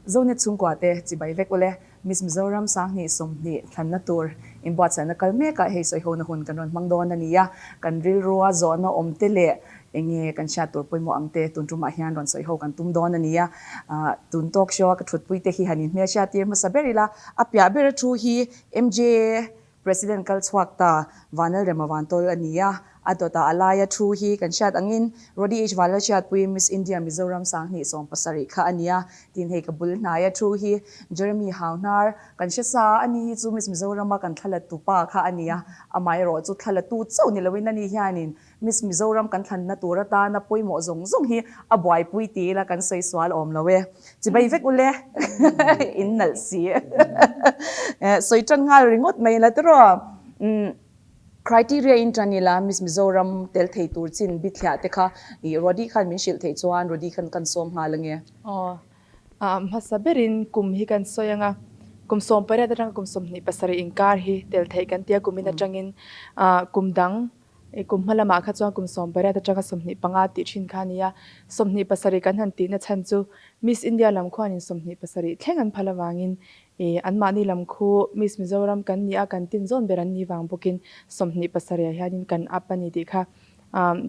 Zonet chhungkua te chibai vek ule. Miss Mizoram 2020 thlanna tur inbuatsaihna kal mekah hei sawihona hun kan rawn hmang dawn a ni a. Kan rilrua zawhna awm te leh enge kan hriat tur pawimawh ang te tun tumah hian rawn sawiho kan tum dawn a ni a. Tun talk show a ka thutpui te hi han inhmelhriat tir hmasa ber ila. A piah bera thu hi MJ President kal chhuak ta Vanlalrema Vantawl a ni a, a dawtah a laia thu hi kan hriat angin Rody H Vanlalhriatpui Miss India Mizoram 2017 kha a ni a, tin hei ka bul hnaia thu hi Jeremy Hauhnar kan hre sa a, ani hi chu Miss Mizorama kan thlalatu pa kha a ni a, amaherawh chu thlalatu chauh ni loin ani hianin Miss Mizoram kan thlanna tur atana pawimawh zawng zawng hi a buaipui ti ila kan sawi sual awm lo e. Chibai vek ule in nalh si. Sawi tan nghal ringawt mai ila tiraw. Criteria in tan ila Miss Mizoram tel thei tur chin bithliah te kha i Rody khan min hrilh theih chuan Rody khan kan sawm nghal ange. Aw hmasa berin kum hi kan sawi anga kum 18 atanga kum 27 inkar hi tel theih kan tia kumin atangin kum dang I kum hma lamah kha chuan kum 18 atanga 25 tih thin kha a ni a, 27 kan han tihna chhan chu Miss India lam khuanin 27 thleng an phal avangin i anmahni lam khu Miss Mizoram kan ni a, kan tin zawn ber an ni vang bawkin 27 ah hianin kan up a ni tih kha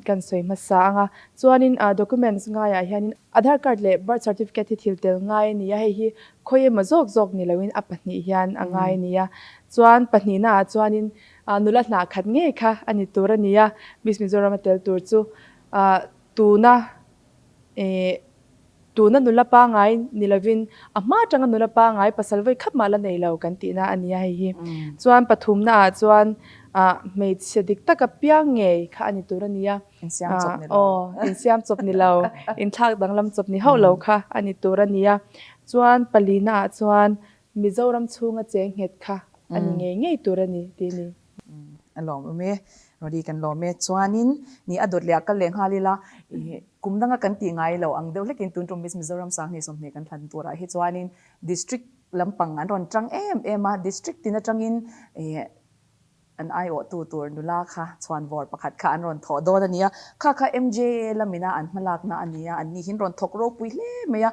kan sawi hmasa ang a. Chuanin documents ngaiah hianin Aadhaar card leh birth certificate hi thil tel ngai a ni a, hei hi khawi emaw zawk zawk ni loin a pahnih hian a ngai a ni a. Chuan pahnihnaah chuanin Nula hnah khat ngei kha a ni tur a ni a, Miss Mizoram a tel tur chu tuna tuna nula pangai ni lovin a hma atanga nula pangai pasal vawi khat mah la nei lo kan tihna a ni a hei hi. Chuan pathumna ah chuan hmeichhe dik taka piang ngei kha a ni tur a ni a. Insiam chawp ni lo. Aw, insiam chawp ni lo, inthlak danglam chawp ni hauh lo kha a ni tur a ni a. Chuan palina ah chuan Mizoram chhunga cheng nghet kha a ni ngei ngei tur a ni tih a ni. A lawmawm e, Rody kan lawm e. Chuanin ni a dawt leh a kal leh nghal ila, ih kum danga kan tih ngai lo ang deuh hlekin tun tum Miss Mizoram 2020 kan thlan turah hi chuanin District lampang an rawn tang em em a, District tin atangin ih An aiawhtu tur nula kha chhuanvawr pakhat kha an rawn thawh dawn a ni a, kha kha MJA lamina an hmalakna a ni a, anni hi an rawn thawk ropui hle mai a.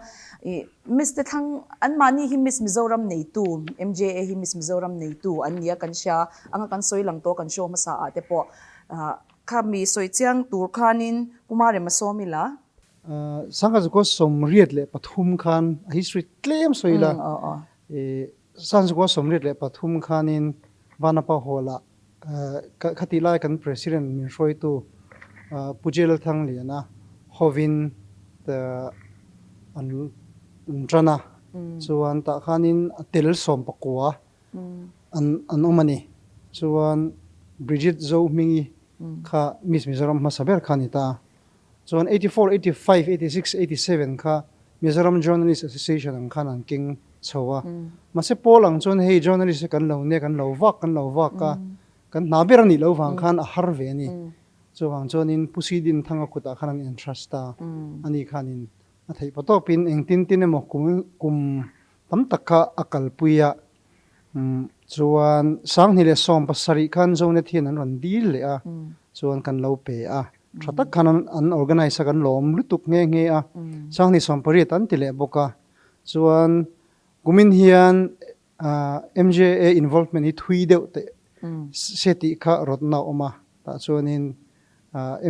Ih Miss te thlang, anmahni hi Miss Mizoram neitu, MJA hi Miss Mizoram neitu an ni a, kan hria anga kan sawi lang tawh kan show hmasa ah te pawh kha mi sawi chiang tur khanin Kumar Rema sawm ila. 1983 khan a history tlem sawi ila, 1983 khanin Vanapa Hall-ah khatih lai kan President min hruaitu Pu J. Lalthangliana hovin an tan a, chuan tah khanin a tel 19 an awm a ni. Chuan Bridget Zohmingi kha Miss Mizoram hmasa ber kha a ni ta a. Chuan 84, 85, 86, 87 kha Mizoram Journalist Association ang khan an keng chho a. Mahse pawl ang chuan hei journalist hi kan lo nia, kan lo vak, kan lo vak a, kan hna ber a nih loh vang khan a har ve a ni. Chuvang chuanin Pu Sidin Thanga kutah khan an entrust ta a ni khanin a theih pawh tawpin engtin tin emaw kum kum tam tak kha a kalpui a. Chuan 2017 khan Zonet hian an rawn dil leh a, chuan kan lo pe a. Tha tak khan an organise a, kan lawm lutuk nghe nghe a. 2018 an ti leh bawk a. Chuan kumin hian MJA involvement hi thui deuh teh se tih kha rawtna a awm a. Tah chuanin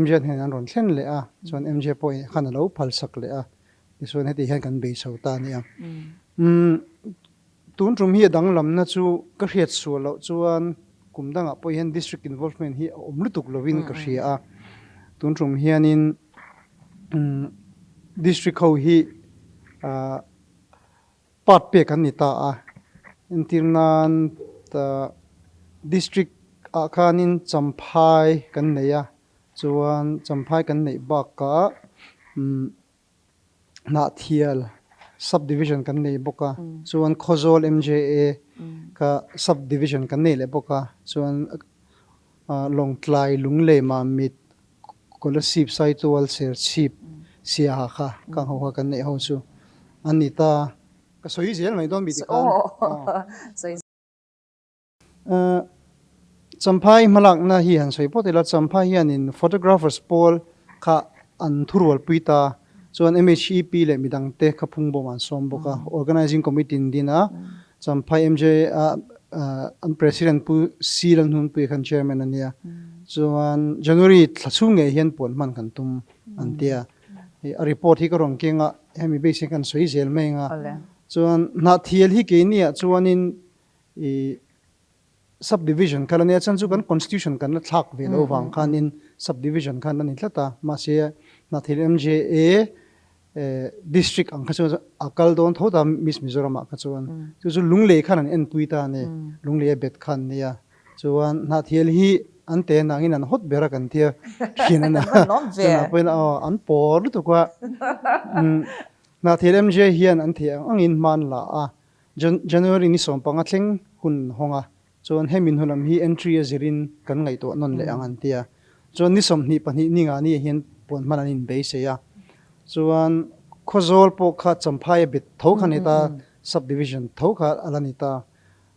MJA hnen an rawn thlen leh a, chuan MJA pawh khan a lo phalsak leh a. Tichuan heti hian kan bei chho ta a nia. Tun tum hi a danglamna chu ka hriat sual loh chuan kum dangah pawh hian district involvement hi a awm lutuk lovin ka hria a. Tun tum hianin district ho hi part pek an ni ta a. Entir nan district ah khanin Champhai kan nei a, chuan Champhai kan neih bakah Hnahthial Sub Division kan nei bawk a, chuan Khawzawl MJA kha Sub Division kan nei leh bawk a, chuan Lawngtlai, Lunglei, Mamit, Kolasib, Saitual, Serchhip, Siaha kha kang ho kha kan neih ho chu an ni ta. Ka sawi zel mai dawn mi tikhan. Champhai hmalakna hi han sawi phawt ila, Champhai hianin photographers pawl kha an thurualpui ta. Chuan MHEP leh midang te kha phung bawm an sawm bawk a. Organizing Committee in din a, Champhai MJ a an President Pu C Lalhnunpuia khan Chairman a nia. Chuan January thla chhung ngei hian puan hman kan tum an ti a. A report hi ka rawn keng a, hemi base hian kan sawi zel mai ang a. Chuan Hnahthial hi keiniah chuanin ih Sub division kha la nia chuan chu kan constitution kan la thlak ve lo vang khanin sub division khan a ni tlat a, mahse Hnahthial MJA district ang kha chuan a kal dawn tho ta Miss Mizoram ah kha chuan chu chu Lunglei khan an enpui ta a ni, Lunglei a bet khan a nia chuan Hnahthial hi an te nangin an hawt ber a kan tia thin a nia tunah pawhin aw an pawr lutuk a, Hnahthial MJA hian an theih ang angin hman la a. January ni 15 thleng hun an hawng a, chuan hemi hnu lam hi entry a zirin kan ngaihtuah nawn leh ang an ti a. Chuan ni 22 ni nga ni ah hian puan hman an inbeisei a. Chuan Khawzawl pawh kha Champhai a bet tho kha a ni ta, sub division tho kha a la ni ta.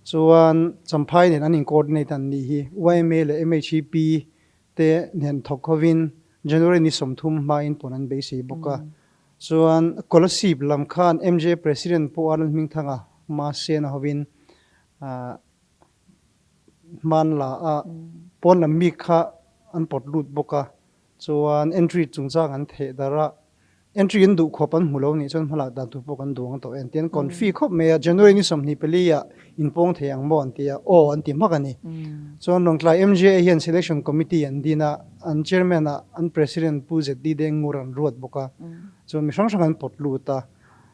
Chuan Champhai nen an in coordinate an nih hi yma leh MHEP te nen thawk hovin January ni 30 hmain puan an beisei bawk a. Chuan Kolasib lam khan MJ President pawh a Lalhmingthanga hma sena hovin hman la a, pawn lam mi kha an pawt lut bawk a, chuan entry chungchang an theh darh a, entry an duh khawp an hmu lo nih chuan hmalak dan tur pawh kan duang tawh e an ti a, an confi khawp mai a, January ni 24 ah inpawng thei ang maw an ti a, aw an ti hmak a ni. Chuan Lawngtlai MJA hian Selection Committee an din a, an Chairman ah an President Pu ZD Dengngur an ruat bawk a, chuan mi hrang hrang an pawt lut a,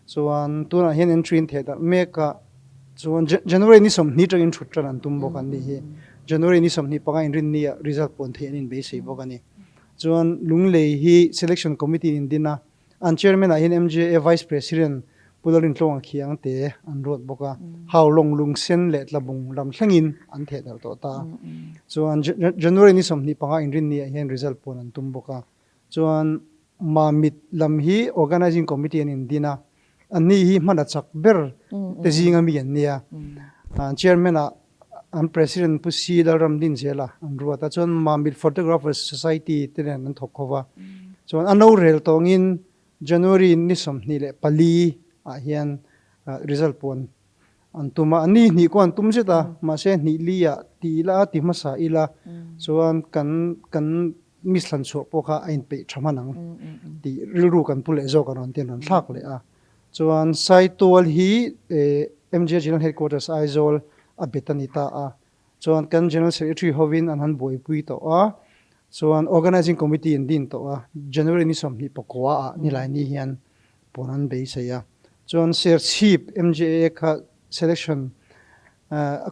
chuan tunah hian entry an theh darh mek a, chuan January ni 20 tangin thut tan an tum bawk an nih hi. January ni 25 inrinni ah result puan theih an inbeisei bawk a ni. Chuan Lunglei hi Selection Committee in din a, An Chairman ah hian MJA Vice President Pu Lalrintlawng a khiang te an ruat bawk a, Haulawng Lungsen leh Tlabung lam thlengin an theh darh tawh ta. Chuan January ni 25 inrinni ah hian result puan an tum bawk a. Chuan Mamit lam hi Organising Committee an indin a, anni hi hman a chak ber te zinga mi an nia. An Chairman ah An President Pu C Lalramdinzela an ruat a, chuan Mamit Photographers Society te nen an thawk ho va. Chuan a norel tawngin January ni 24 ah hian result puan an tum a, ni hnih kawh an tum zet a, mahse hnih li ah ti ila ti hmasa ila chuan kan kan miss thlan chhuah pawh kha a inpeih tha hman ang tih rilru kan pu leh zawk a rawn ti an rawn thlak leh a. Chuan Saitual hi MJ General Headquarters Aizawl a bet a ni ta a, chuan kan General Secretary hovin an han buaipui tawh a, chuan Organising Committee an din tawh a, January ni 29 ah Nilaini hian puan an beisei a. Chuan Serchhip MJA kha selection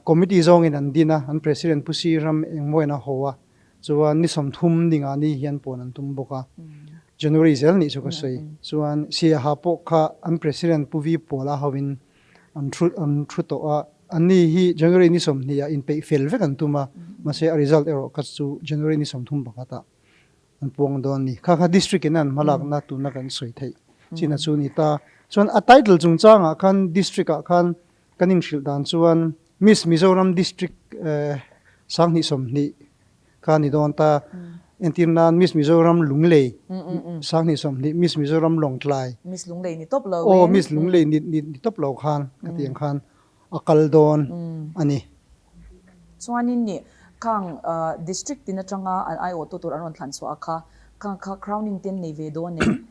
Committee zawngin an din a, an President Pu Si Ram Engmawiin a ho a, Chuan ni 30 ni nga ni hian puan an tum bawk a, January zel nih chu ka sawi. Chuan Siaha pawh kha an President Pu Vi Puala hovin an thu an thu tawh a, anni hi January ni 20 ah inpeih fel vek an tum a, mahse a result erawh kha chu January ni 31 ah an puang dawn a ni. Kha kha District in an hmalakna tuna kan sawi theih chin a chu a ni ta. Chuan a title chungchangah khan District ah khan Kan inhrilh dan chuan Miss Mizoram District 2020 kha ni dawn ta. Entir nan Miss Mizoram Lunglei 2020, Miss Mizoram Lawngtlai. Miss Lunglei ni tawp lo in. Aw Miss Lunglei ni tawp lo khan ka ti ang khan a kal dawn a ni. Chuanin nih khang District tin atanga an aiawhtu tur an rawn thlan chhuah a kha, khang kha crowning te an nei ve dawn em?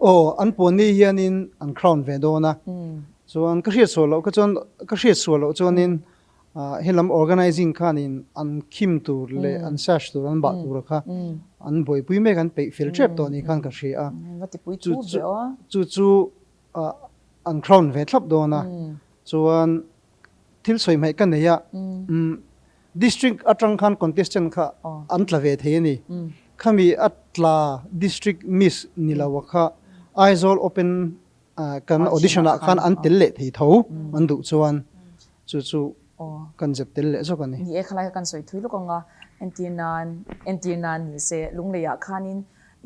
Aw, an puan ni hianin an crown ve dawn a, chuan ka hriat sual loh kha chuan ka hriat sual loh chuanin helam organising khanin an khim tur leh an sash tur an bah tur kha an buaipui mek an peih fel tep tawh ni khan ka hria a, chu chu an crown ve thlap dawn a, chuan thil sawi hmaih ka nei a, District atang khan contestant kha an tla ve thei a ni. Khami a tla District Miss ni lo a kha Aizawl Open kan audition ah khan an tel leh thei tho an duh chuan chu chu kan zep tel leh zawk a ni. Ni e, khalai kha kan sawi thui lawk ang a, entir nan entir nan ni se Lunglei ah khanin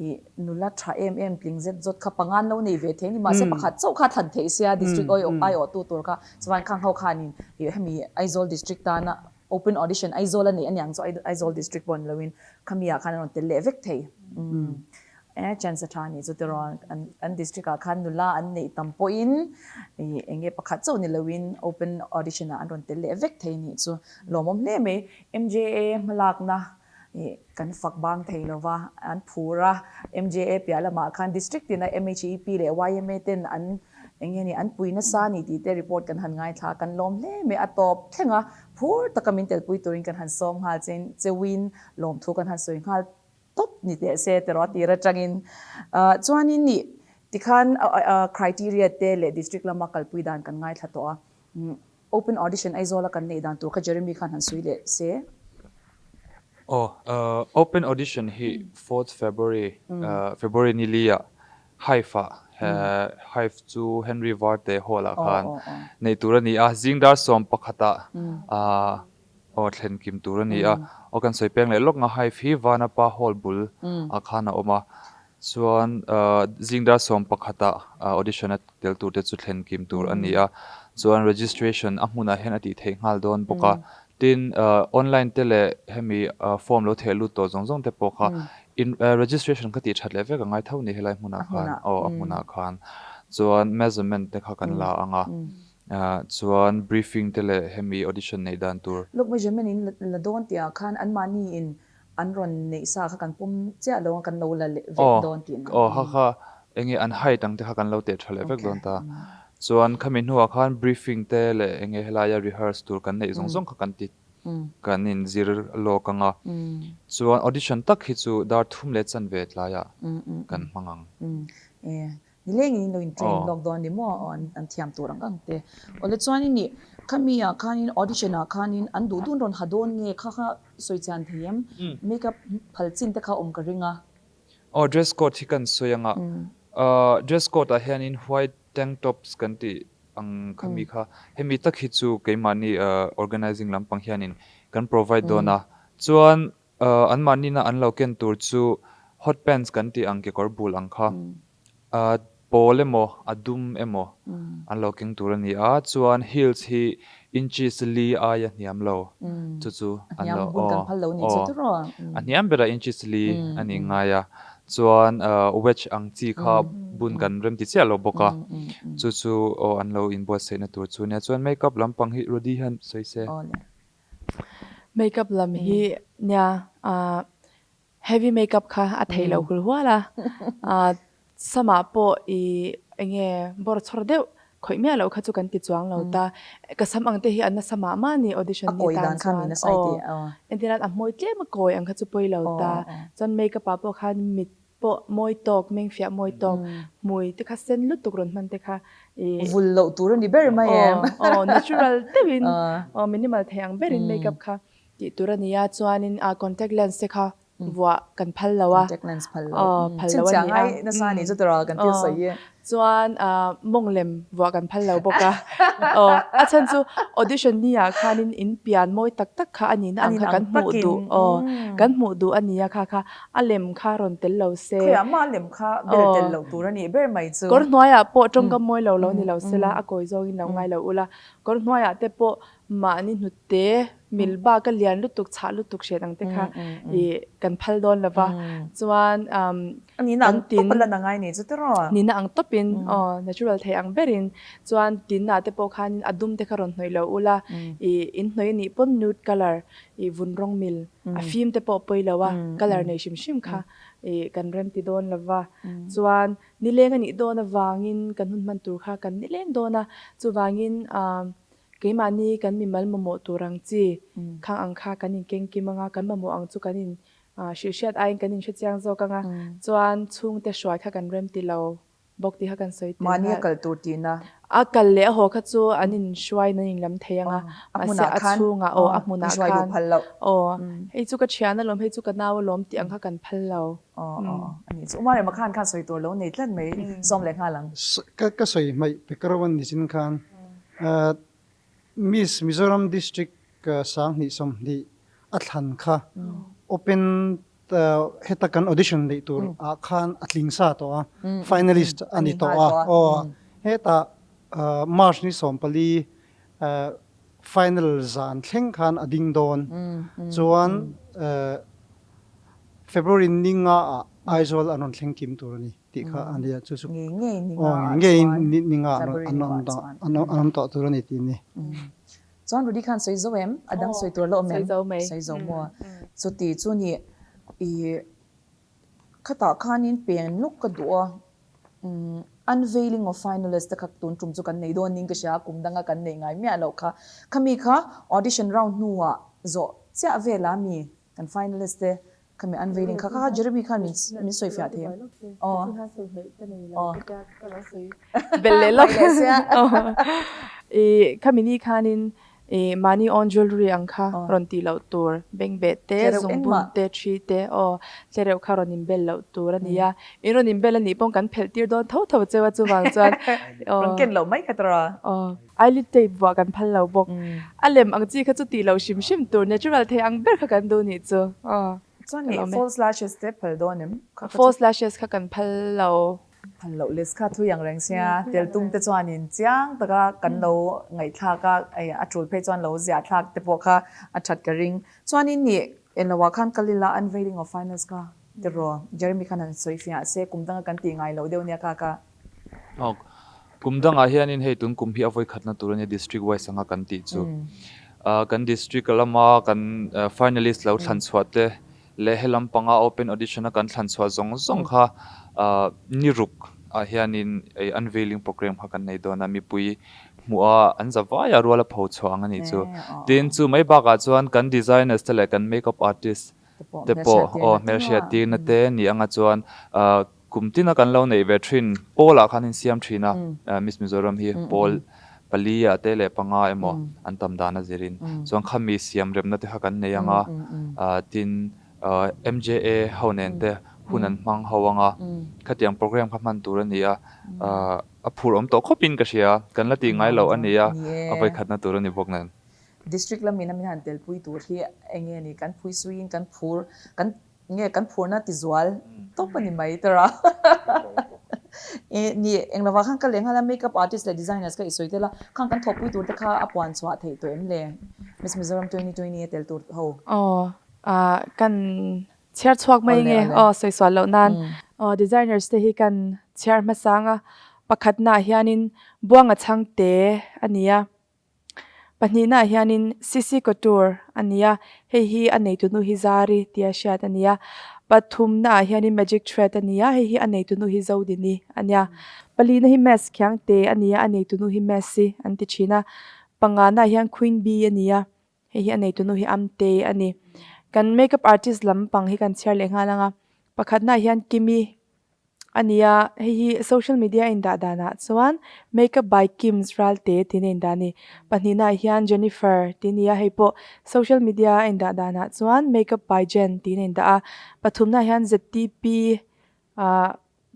i nula tha em em tling zet zawt kha panga an lo nei ve thei a ni mahse pakhat chauh kha thlan theih sia district aiawhtu tur kha chuan khang ho khanin ih hemi Aizawl district tana open audition Aizawl a neih aniang chu Aizawl district pawh ni loin khami ah khan an rawn tel leh vek thei. E chance a tha a nih chu tiraw an an district ah khan nula an neih tam pawhin ih eng nge pakhat chauh ni loin open audition ah an rawn tel leh vek thei a nih chu lawmawm hle mai. MJA hmalakna ih kan fak bang thei lo va, an phur a, MJA piah lamah khan district tina MHEP leh YMA ten an eng nge ni an pui nasa a ni tih te report kan han ngaithla a, kan lawm hle mai. A tawp thleng a, phur taka min telpui turin kan han sawm nghal che cheuin lawmthu kan han sawi nghal tawp ni teh se tiraw tir atangin. Chuanin nih tikhan criteria te leh district lama kalpui dan kan ngaithla tawh a, open audition Aizawla kan neih dan tur kha Jeremy khan han sawi leh se. Aw, open audition hi fourth February, February ni li ah Hive-ah, Hive chu Henry Varte Hall-ah khan neih tur a ni a, zing dar 11 ah Aw thlen kim tur a ni a, aw kan sawi peng leh lawk nga Hive hi Vanapa Hall bul ah khan a awm a, chuan zing dar 11 ah audition a tel tur te chu thlen kim tur a ni a, chuan registration a hmunah hian a tih theih nghal dawn bawk a, tin online te leh hemi form lo theh lut tawh zawng zawng te pawh kha in registration kha tih that leh vek a ngai tho ni helai hmunah khan aw a hmunah khan chuan measurement te kha kan la ang a. Chuan briefing te leh hemi audition neih dan tur. Look measurement in la dawn tih ah khan an mahni in an rawn neih sa kha kan pawm chiah lo a kan lo la leh vek dawn tih na. Aw kha kha enge an height ang te kha kan lo teh tha leh vek dawn ta. Chuan khami hnuah khan briefing te leh enge helaia rehearse tur kan neih zawng zawng kha kan ti kan in zir lawk ang a. Chuan audition tak hi chu dar 3:15 tlaiah kan hmang ang. Nilengin in lo in train lawk dawn ni maw aw an thiam tur ang ang te. Awle chuanin ih khami ah khanin audition ah khanin an duh dun rawn ha dawn nge kha kha sawi chian thei em? Makeup phal chin te kha awm ka ring a. Aw dress code hi kan sawi ang a, dress code ah hianin white tank tops kan tih ang khami kha hemi tak hi chu keimahni organizing lampang hianin kan provide dawn a, chuan Anmahnina an lo ken tur chu hot pants kan tih ang kekawr bul ang kha pawl emaw a dum emaw an lo keng tur a ni a, chuan heels hi inches li aia hniam lo chu chu an lo aw aw a hniam berah inches li a ni ngai a, chuan wedge ang chi kha bun kan rem ti chiah lo bawk a, chu chu aw an lo inbuatsaihna tur chu a nia, chuan makeup lampang hi Rody hian sawi se. Makeup lam hi nia heavy makeup kha a theih loh hul hual a, samah pawh i enge bawr chhawr deuh khawih miah loh kha chu kan ti chuang lo ta, ka sam ang te hi a nasa mah mah a ni audition ni tan chuan aw entir nan a hmawi tlem a kawi ang kha chu pawi lo ta, chuan makeup ah pawh khan mit pawh mawi tawk, meng fiah mawi tawk, hmui te kha sen lutuk rawn hman te kha i. Vul loh tur a ni ber mai em? Aw, aw, natural deuhin, aw minimal thei ang berin makeup kha tih tur a ni a, chuanin a contact lens te kha vuah kan phal lo a. Contact lens phal lo. Aw, phal lo a ni a. Chhinchhiah ngai nasa a ni chu tiraw kan thil sawi hi. Chuan mawng lem vuah kan phal lo bawk a. Aw, a chhan chu audition ni ah khanin in pian mawi tak tak kha a nihna ang kha kan hmuh duh. Aw, kan hmuh duh a nia kha kha a lem kha rawn tel lo se. Khawiah mah a lem kha bel tel loh tur a nih ber mai chu. Kawr hnuaiah pawh tawngkam mawi lo lo ni lo sela a kawi zawngin lo ngai lo ula. Kawr hnuaiah te pawh Mahni hnute mil bak a lian lutuk chhah lutuk hriat ang te kha i kan phal dawn lo va, chuan kan tin nihna ang tawpin aw natural thei ang berin chuan tin ah te pawh khanin a dum te kha rawn hnawih lo ula i in hnawih anih pawn nude colour i vun rawng mil a fim te pawh pawi lo a colour nei hrim hrim kha i kan rem ti dawn lo va, chuan nileng anih dawn avangin kan hun hman tur kha kan nileng dawn a chuvangin Keimahni kan mimal mamawh tur ang chi khang ang kha kan inkeng kim anga, kan mamawh ang chu kan in hrilhhriat aiin kan inhre chiang zawk anga, chuan chhungte hruai kha kan rem ti lo bawk tih kha kan sawi tel Mahni a kal tur tihna. A kal leh a haw kha chu an inhruaiin an inlam thei anga, mahse a chhungah aw a hmunah khan aw hei chu ka thian alawm, hei chu ka nau alawm tih ang kha kan phal lo. Aw aw a nih chu. Umarema khan khan sawi tur lo nei tlat mai sawm leh nghal ang. Ka sawi hmaih Pekarawan nichin khan Miss Mizoram District 2020 a thlan kha open heta kan audition neih tur ah khan a tling sa tawh a, finalist a ni tawh a. Aw heta March ni 14 final zan thleng khan a ding dawn. Chuan February ni nga ah. Aizawl an rawn thleng kim tur a ni tih kha a nia. Chu chu Ngei ngei ni nga ah chuan February ni nga ah chuan an awm tawh tur a ni tih a ni. Chuan Rudy khan sawi zo em? A dang sawi tur la awm em? Sawi zo maw? Chuti chu ni i khatah khanin peng lawk ka duh a, unveiling of finalist te kha tun tum chu kan nei dawn ning ka hria a, kum danga kan nei ngai miah loh kha. Khami kha audition round hnuah zawh chiah vela mi kan finalist te Khami unveiling kha kha Jeremy khan min min sawi fiah thei em? Aw. Aw. Belh leh lawk. I khami ni khanin i mahni own jewelry ang kha rawn tih loh tur, bengbeh te, zungbun te, thi te, aw tlereuh kha rawn inbel loh tur a ni a. In rawn inbel a nih paw'n kan phelh tir dawn tho tho cheu a chuvang chuan aw. Rawn ken loh mai kha tawrh a. Aw. Eyelid tape vuah kan phal lo bawk. A lem ang chi kha chu tih loh hrim hrim tur, natural thei ang ber kha kan duh nih chu. Aw. Chuan nih false lashes te phal dawn em? False lashes kha kan phal lo. Phal loh list kha thui ang reng sia, tel tum te chuanin chiang taka kan lo ngaihthlak a, a tul phei chuan lo ziah thlak te pawh kha a that ka ring. Chuanin nih englo ah khan kal ila unveiling of finals kha tiraw Jeremy khan han sawi fiah se kum danga kan tih ngai loh deuh nia kha ka. Aw, kum dangah hianin hei tun kum hi a vawi khatna tur a nia district wise anga kan tih chu. Kan district lama kan finalist lo thlan chhuah te leh he lampanga open audition a kan thlan chhuah zawng zawng kha ni ruk ah hianin unveiling program kha kan nei dawn a, mipui hmuh a an za vai a rual a pho chhuah ang a nih chu. Tin, chu mai bakah chuan kan designers te leh kan makeup artist te pawh aw hmelhriat tirna te ni anga chuan Kum tina kan lo neih ve thin pawl ah khan in siam thin a, Miss Mizoram hi pawl pali ah te leh panga emaw an tam dan a zirin chuan khami siam remna te kha kan nei ang a, tin MJA ho nen te hun an hmang ho ang a, khatiang program kha hman tur a ni a, a phur awm tawh khawpin ka hria, kan la tih ngai loh a ni a, a vawikhatna tur a ni bawk nen. District lamin a min han telpui tur hi eng nge ni kan phuisuiin kan phur kan Nge kan phurna ti zual tawp a ni mai tawrh a. Ni englovah khan ka leh nghal a, makeup artist leh designers kha i sawi tel a, khang kan thawhpui tur te kha a puan chhuah theih tawh em le? Miss Mizoram 2020 a tel tur ho. Aw, kan chhiar chhuak mai nge aw sawi sual loh nan. Aw designers te hi kan chhiar hmasang a, pakhatnaah hianin Buanga Chhangte a ni a. Pahnihnaah hianin Sisi Couture a ni a, hei hi a neitunu hi Zari tia hriat a ni a. Pathumnaah hianin Magic Thread a ni a, hei hi a neitunu hi Zodini a nia. Palina hi Mess Khiangte a ni a, a neitunu hi Messi an ti thin a. Panganaah hian Queen Bee a ni a, hei hi a neitunu hi Amte a ni. Kan makeup artist lampang hi kan chhiar leh nghal ang a, pakhatnaah hian Kimi A ni a, hei hi social media a indah danah chuan Makeup by Kim's Ralte tiin a indah a ni. Pahnihnaah hian Jennifer tih a ni a, hei pawh social media a indah danah chuan Makeup by Jen tiin a indah a. Pathumnaah hian ZTP ah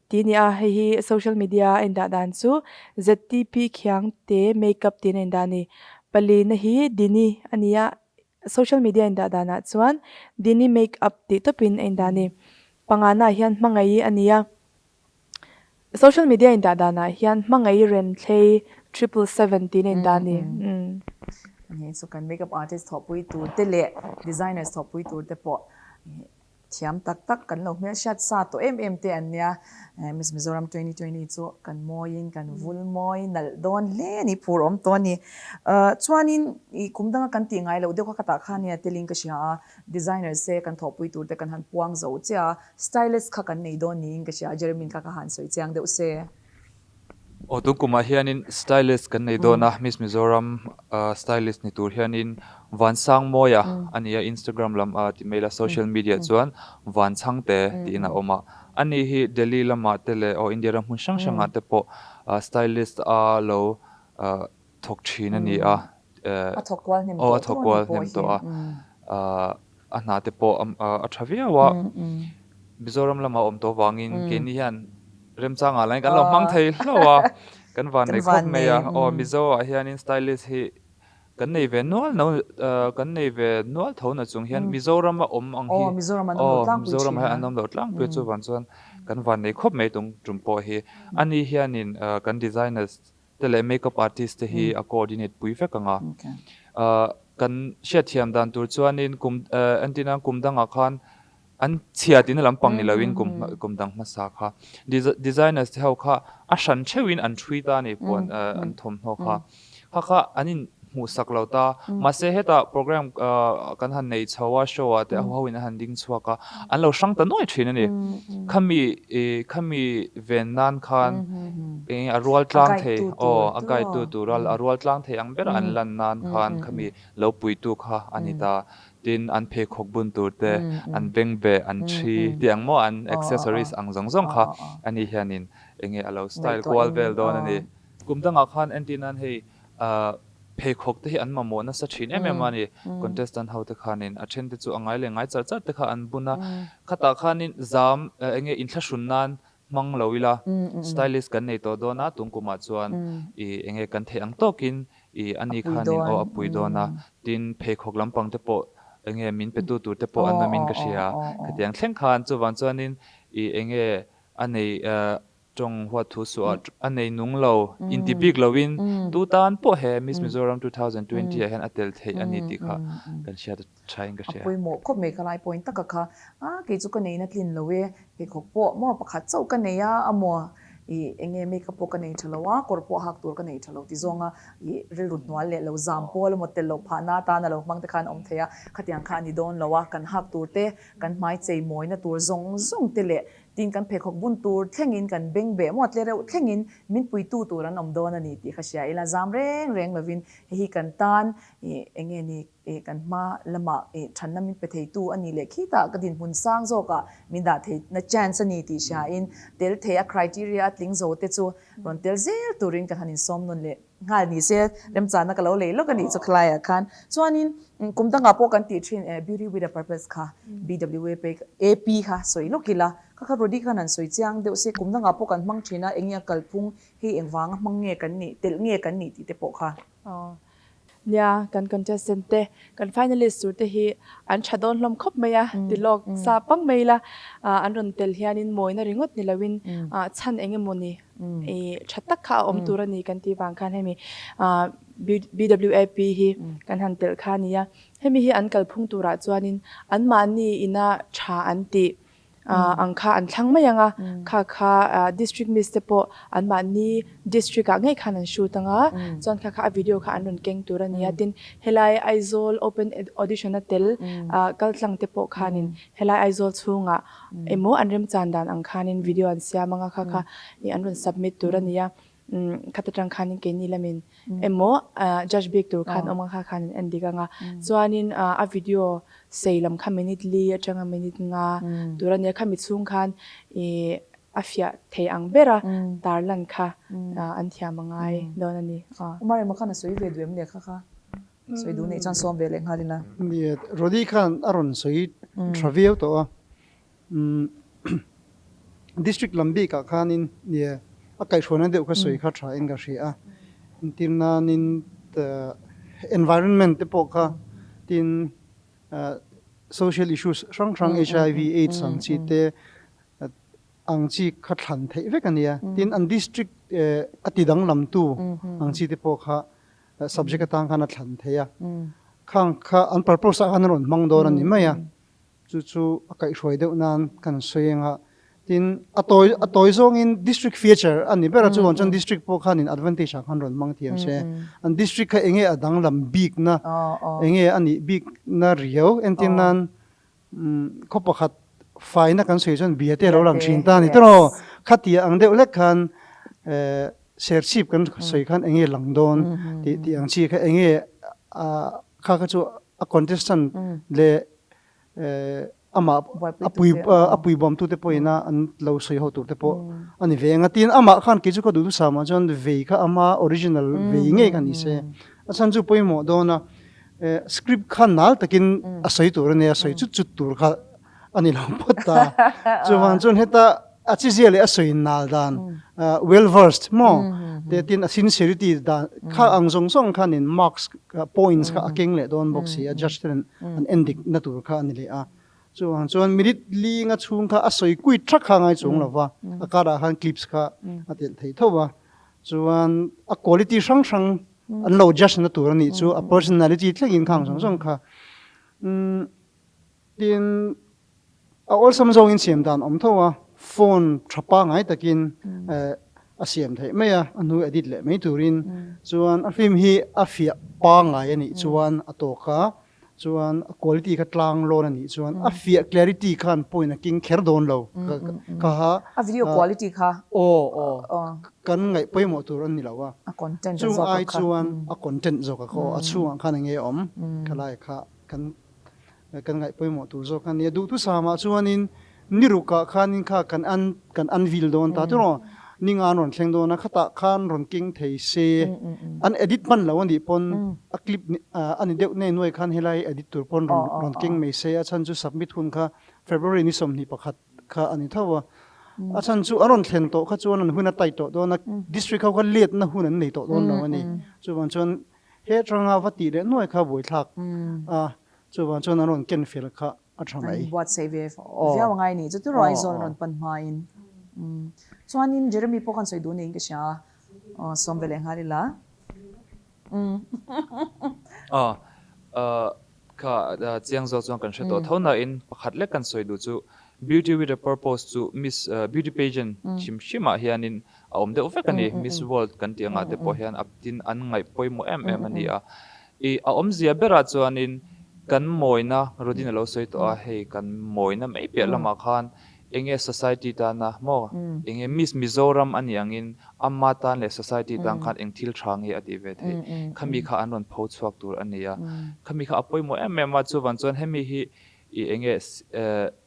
tih a ni a, hei hi social media a indah dan chu ZTP Khiangte Makeup tiin a indah a ni. Palina hi Dini a ni a. Social media indah danah chuan Dini make up tih tawpin a indah a ni. Pangana hian hmangaih a ni a. Social media indah danah hian hmangaih Remthlei 777 tiin a indah a ni. Ani chu kan make up artist thawhpui tur te leh designers thawhpui tur te pawh Thiam tak tak kan lo hmelhriat sa tawh em em te an nia. Miss Mizoram 2020 chu kan mawiin kan vul mawi nalh dawn hle a ni, phur awm tawh a ni. Chuanin i kum danga kan tih ngai loh deuh kha ka tah khan nia telin ka hria a, designers te kan thawhpui tur te kan han puang zo chiah a, stylist kha kan nei dawn niin ka hria a, Jeremy kha ka han sawi chiang deuh se. Aw tun kumah hianin stylist kan nei dawn a, Miss Mizoram stylist ni tur hianin Vansangmawia a ni a, Instagram lam a ti mail a, social media chuan Vanchhangte tiin a awm a. Ani hi Delhi lamah te leh aw India ram hmun hrang hrangah te pawh stylist a lo thawk thin a ni a. A thawk kual hnem tawh a thawk kual hnem tawh a, a hna te pawh a tha viau a, Mizoram lama awm tawh vangin keini hian remchangah lain kan lo hmang thei hlauh a, kan van nei khawp mai a, aw Mizo ah hianin stylist hi kan nei ve nual no kan nei ve nual tho na chung hian Mizoram a awm ang hi aw Mizoram ah hian an awm lo tlangpui a chuvang chuan kan van nei khawp mai tung tum pawh hi ani hianin kan designers te leh makeup artist te hi a coordinate pui vek ang a. Kan hriatthiam dan tur chuanin kum entirnan kum dangah khan An chhia tihna lampang ni loin kum kum dang hmasa kha designers te ho kha a hran theuhin an thui ta a ni puan an thawmhnaw kha. Kha kha an in hmuhsak lo ta. Mahse hetah program kan han nei chho a show ah te a ho in a han ding chhuak a an lo hrang ta nuai thin a ni. Khami khami ven nan khan eng a rual tlang thei aw a guide tu tur a a rual tlang thei ang ber a an lan nan khan khami lo puitu kha a ni ta. Tin, an pheikhawk bun tur te, an bengbeh, an thi tih ang maw, an accessories ang zawng zawng kha ani hianin enge a lo style kual vel dawn a ni. Kum dangah khan entir nan hei pheikhawk te hi an mamawh nasa thin em em a ni. Contestant ho te khanin a then te chu a ngai leh ngai char char te kha an bun a, khatah khanin zam enge inthlahrun nan hmang lo ila, stylist kan nei tawh dawn a, tun kumah chuan i enge kan theih ang tawkin i ani khanin aw a pui dawn a, tin pheikhawk lampang te pawh enge min pe tu tur te pawh an awmin ka hria, khatiang thleng khan chuvang chuanin i enge a nei tawng huat thu suh a, a nei nung lo inti bik loin tu tan pawh he Miss Mizoram 2020 ah hian a tel theih a ni tih kha kan hriat a. tha in ka hria. A pawimawh khawp mai ka lai point taka kha, a kei chu ka nei na tlin lo e, pheikhawk pawh maw pakhat chauh ka nei a, a maw i enge makeup pawh ka nei tha lo a, kawr pawh hak tur ka nei tha lo ti zawnga i rilru hnual leh lo zam pawl emaw tel loh phahna atana lo hmang te khan awm thei a, khatiang kha a ni dawn lo a, kan hak tur te, kan hmai chei mawina tur zawng zawng te leh tin kan pheikhawk bun tur thlengin kan beng beh maw tle reuh thlengin min puitu tur an awm dawn a ni tih ka hria ila zam reng reng lovin hei hi kan tan i enge ni Ih kan hma lamah ih thanna min pe theitu a nih leh khitah ka dinhmun sang zawkah min dah theihna chance a ni tih hriain tel thei a criteria a tling zo te chu rawn tel zel turin kan han insawm nawn leh nghal ni se remchana ka lo lei lawk a nih chu khalaiah khan. Chuanin kum dangah pawh kan tih thin eh beauty with a purpose kha BWAP kha sawi lawk ila kha kha Rody khan han sawi chiang deuh se kum dangah pawh kan hmang thin a enge a kalphung hei engvanga hmang nge kan nih telh nge kan nih tih te pawh kha. Nia, kan contestant te, kan finalist tur te hi an tha dawn hlawm khawp mai a, ti lawk sa pang mai ila, an rawn tel hianin mawina ringawt ni loin chhan eng emaw ni tha tak kha a awm tur a ni kan tih vang khan hemi BWAP hi kan han telh kha a ni a. Hemi hi an kalphung turah chuanin anmahni ina tha an tih ang kha an thlang mai ang a, kha kha district miss te pawh anmahni district ah ngei khan an shoot ang a, chuan kha kha a video kha an rawn keng tur a ni a, tin helai Aizawl open audition a tel kal tlang te pawh khanin helai Aizawl chhungah emaw an remchan dan ang khanin video an siam ang a, kha kha an rawn submit tur a ni a, khata tang khanin keini lamin emaw judge bik tur khan awm ang kha khan an en dik ang a, chuanin a video sei lam kha minute li atanga minute nga tur a nia, khami chhung khan ih a fiah thei ang bera tarlan kha an thiam a ngai dawn a ni. Umar emaw khan a sawi ve duh em le kha kha sawi duh neih chuan sawm ve leh nghal ila. Nia, Rody khan a rawn sawi tha viau tawh a. District lam bikah khanin nia a kaihhruaina deuh kha sawi kha tha in ka hria a, entir nanin environment te pawh kha tin social issues hrang hrang HIV AIDS ang chi te ang chi kha thlan theih vek a nia, tin an district a ti danglamtu ang chi te pawh kha subject atang khan a thlan thei a, khang kha an purpose ah khan an rawn hmang dawn a ni mai a. Chu chu a kaihhruai deuh nan kan sawi ang a, tin a tawi a tawi zawngin district feature a ni ber a, chuvang chuan district pawh khanin advantage ah khan rawn hmang thiam se. An district kha enge a danglam bikna, enge a nih bikna riau entir nan khaw pakhat faina kan sawi chuan bia te a lo lang thin ta a ni tawh. Khatia ang deuh hlek khan serchhip kan sawi khan enge lang dawn tih tih ang chi kha enge a kha kha chu a contestant leh amah a pui a pui bawmtu te pawhin a an lo sawi ho tur te pawh a ni ve ang a tin amah khan kei chu ka duh duhsam ah chuan vei kha ama original vei ngei kha ni se a chhan chu pawimawh dawn a script kha nal takin a sawi tur a nia sawi chut chut tur kha a ni lo phawt ta. Chuvang chuan heta a chizia leh a sawi nal dan well versed maw te tin a sincerity dan kha ang zawng zawng khanin marks points kha a keng leh dawn bawk si a judge ten an en dik na tur kha a ni leh a. Chuvang chuan minute linga chhung kha a sawi kuit thak kha ngai chuang lo va, a karah khan clips kha a telh thei tho a. Chuan a quality hrang hrang an lo judge na tur a nih chu a personality thlengin khang zawng zawng kha. Tin, A awlsam zawngin siam dan awm tho a, phone tha pangngai takin a siam theih mai a, a hnu edit leh mai turin. Chuan a film hi a fiah pangngai a nih chuan a tawk a, chuan a quality kha tlang lawn a nih chuan a fiah clarity khan point a king kher dawn lo ka ha. A video quality kha. Aw aw kan ngaih pawimawh tur a ni lo a. A content zawk a kha. Chung ai chuan a content zawk a kha aw, a chhungah khan enge awm khalai kha kan Kan ngaih pawimawh tur zawk a nia. Duhthusam ah chuanin ni rukah khanin kha kan an kan unveil dawn ta tiraw? Ni nga an rawn thleng dawn a, khatah khan rawn keng thei se. An edit hman lo a nih pawn a clip a ni deuh nei nuai khan helai edit tur pawn rawn rawn keng mai se. A chhan chu submit hun kha February ni 21 kha a ni tho a. A chhan chu an rawn thlen tawh kha chuan an hun a tight tawh dawn a, district ho kha letna hun an nei tawh dawn lo a ni. Chuvang chuan he atanga va tih leh nuai kha buaithlak a. Chuvang chuan an rawn ken fel kha a tha mai. An buatsaih ve viau a ngai ni. Chu turaw Aizawl rawn pan hmain. Chuanin Jeremy pawh khan sawi duh niin ka hria a. Aw sawm ve leh nghal ila. Aw kha chiang zawk chuan kan hre tawh tho nain pakhat lek kan sawi duh chu Beauty with a purpose chu Miss Beauty Pageant hrim hrimah hianin a awm deuh vek a ni. Miss World kan tih angah te pawh hian a tin an ngaih pawimawh em em a ni a. I a awmzia berah chuanin kan mawina Rodin a lo sawi tawh a, hei kan mawina mai piah lamah khan enge society tana maw enge Miss Mizoram a nih angin ama tan leh society tan khan eng thil tha nge a tih ve theih khami kha an rawn pho chhuak tur a ni a, khami kha a pawimawh em em a, chuvang chuan hemi hi I enge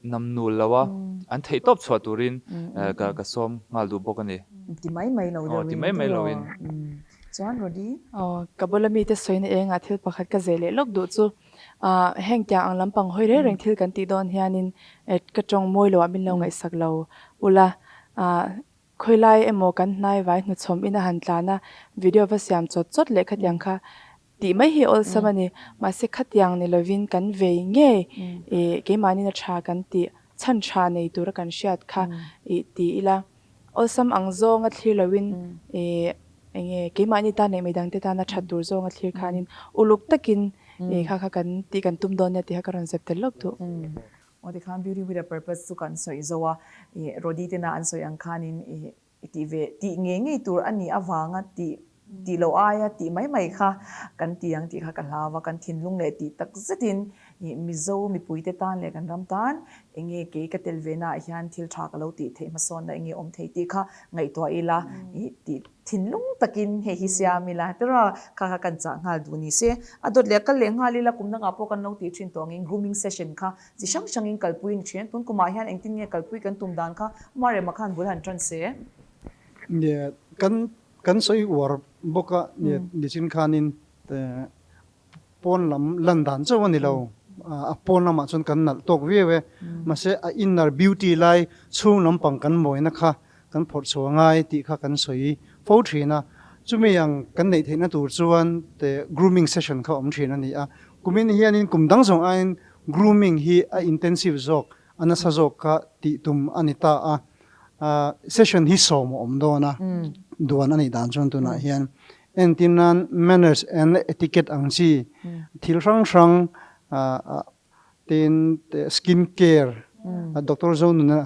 nam nul lo a, an theih tawp chhuah turin ka ka sawm nghal duh bawk a ni. Ti mai mai lo deuhin. Ti mai mai lo in. Chuan Rody? Aw, ka bula mite sawina engah thil pakhat ka zeh leh lawk duh chu, heng tiang ang lampang hawi reng reng thil kan tih dawn hianin ka tawng mawi loah min lo ngaihsak lo ula, Khawilai emaw kan hnai vai hnuchhawm in a han tlan a, video va siam chawt chawt leh khatiang kha tih mai hi awlsam a ni. Mahse khatiang ni lovin kan vei ngei ih keimahnin a tha kan tih chhan tha nei tura kan hriat kha ih ti ila awlsam ang zawnga thlir loin ih enge keimahni tan leh midangte tana that tur zawnga thlir khanin uluk takin ih kha kha kan tih kan tum dawn nia tih kha ka rawn zep tel lawk duh. Aw tikhan Beauty with a Purpose chu kan sawi zo a, ih Rody tena an sawi ang khanin ih tih ve tih ngei ngei tur a nih avanga tih tih loh aia tih mai mai kha kan ti ang tih kha ka hlau a, kan thinlung leh tih tak zetin ih Mizo mipuite tan leh kan ram tan enge kei ka tel ve naah hian thil tha ka lo tih theih hmasawnna enge awm thei tih kha ngaihtuah ila ih tih Thinlung takin hei hi siam ila tiraw kha kha kan chah nghal duh ni se. A dawt leh a kal leh nghal ila kum dangah pawh kan lo tih thin tawh angin grooming session kha chi hrang hrangin kalpui a ni thin. Tun kumah hian engtin nge kalpui kan tum dan kha Marema khan bul han tan se. Nia kan kan sawi uar bawk a nia nichin khanin Pawn lam lan dan chauh a ni lo, a pawn lamah chuan kan nalh tawk viau e. Mahse a inner beauty lai chhung lampang kan mawina kha kan phawrh chhuah ngai tih kha kan sawi fo thin a. Chumi ang kan neih theihna tur chuan te grooming session kha awm thin a ni a. Kumin hianin kum dang zawng aiin grooming hi a intensive zawk, a nasa zawk kha tih tum a ni ta a. Session hi sawm a awm dawn a, duan a nih dan chuan tunah hian Entir nan manners and etiquette ang chi thil hrang hrang tin skin care doctor Zonuna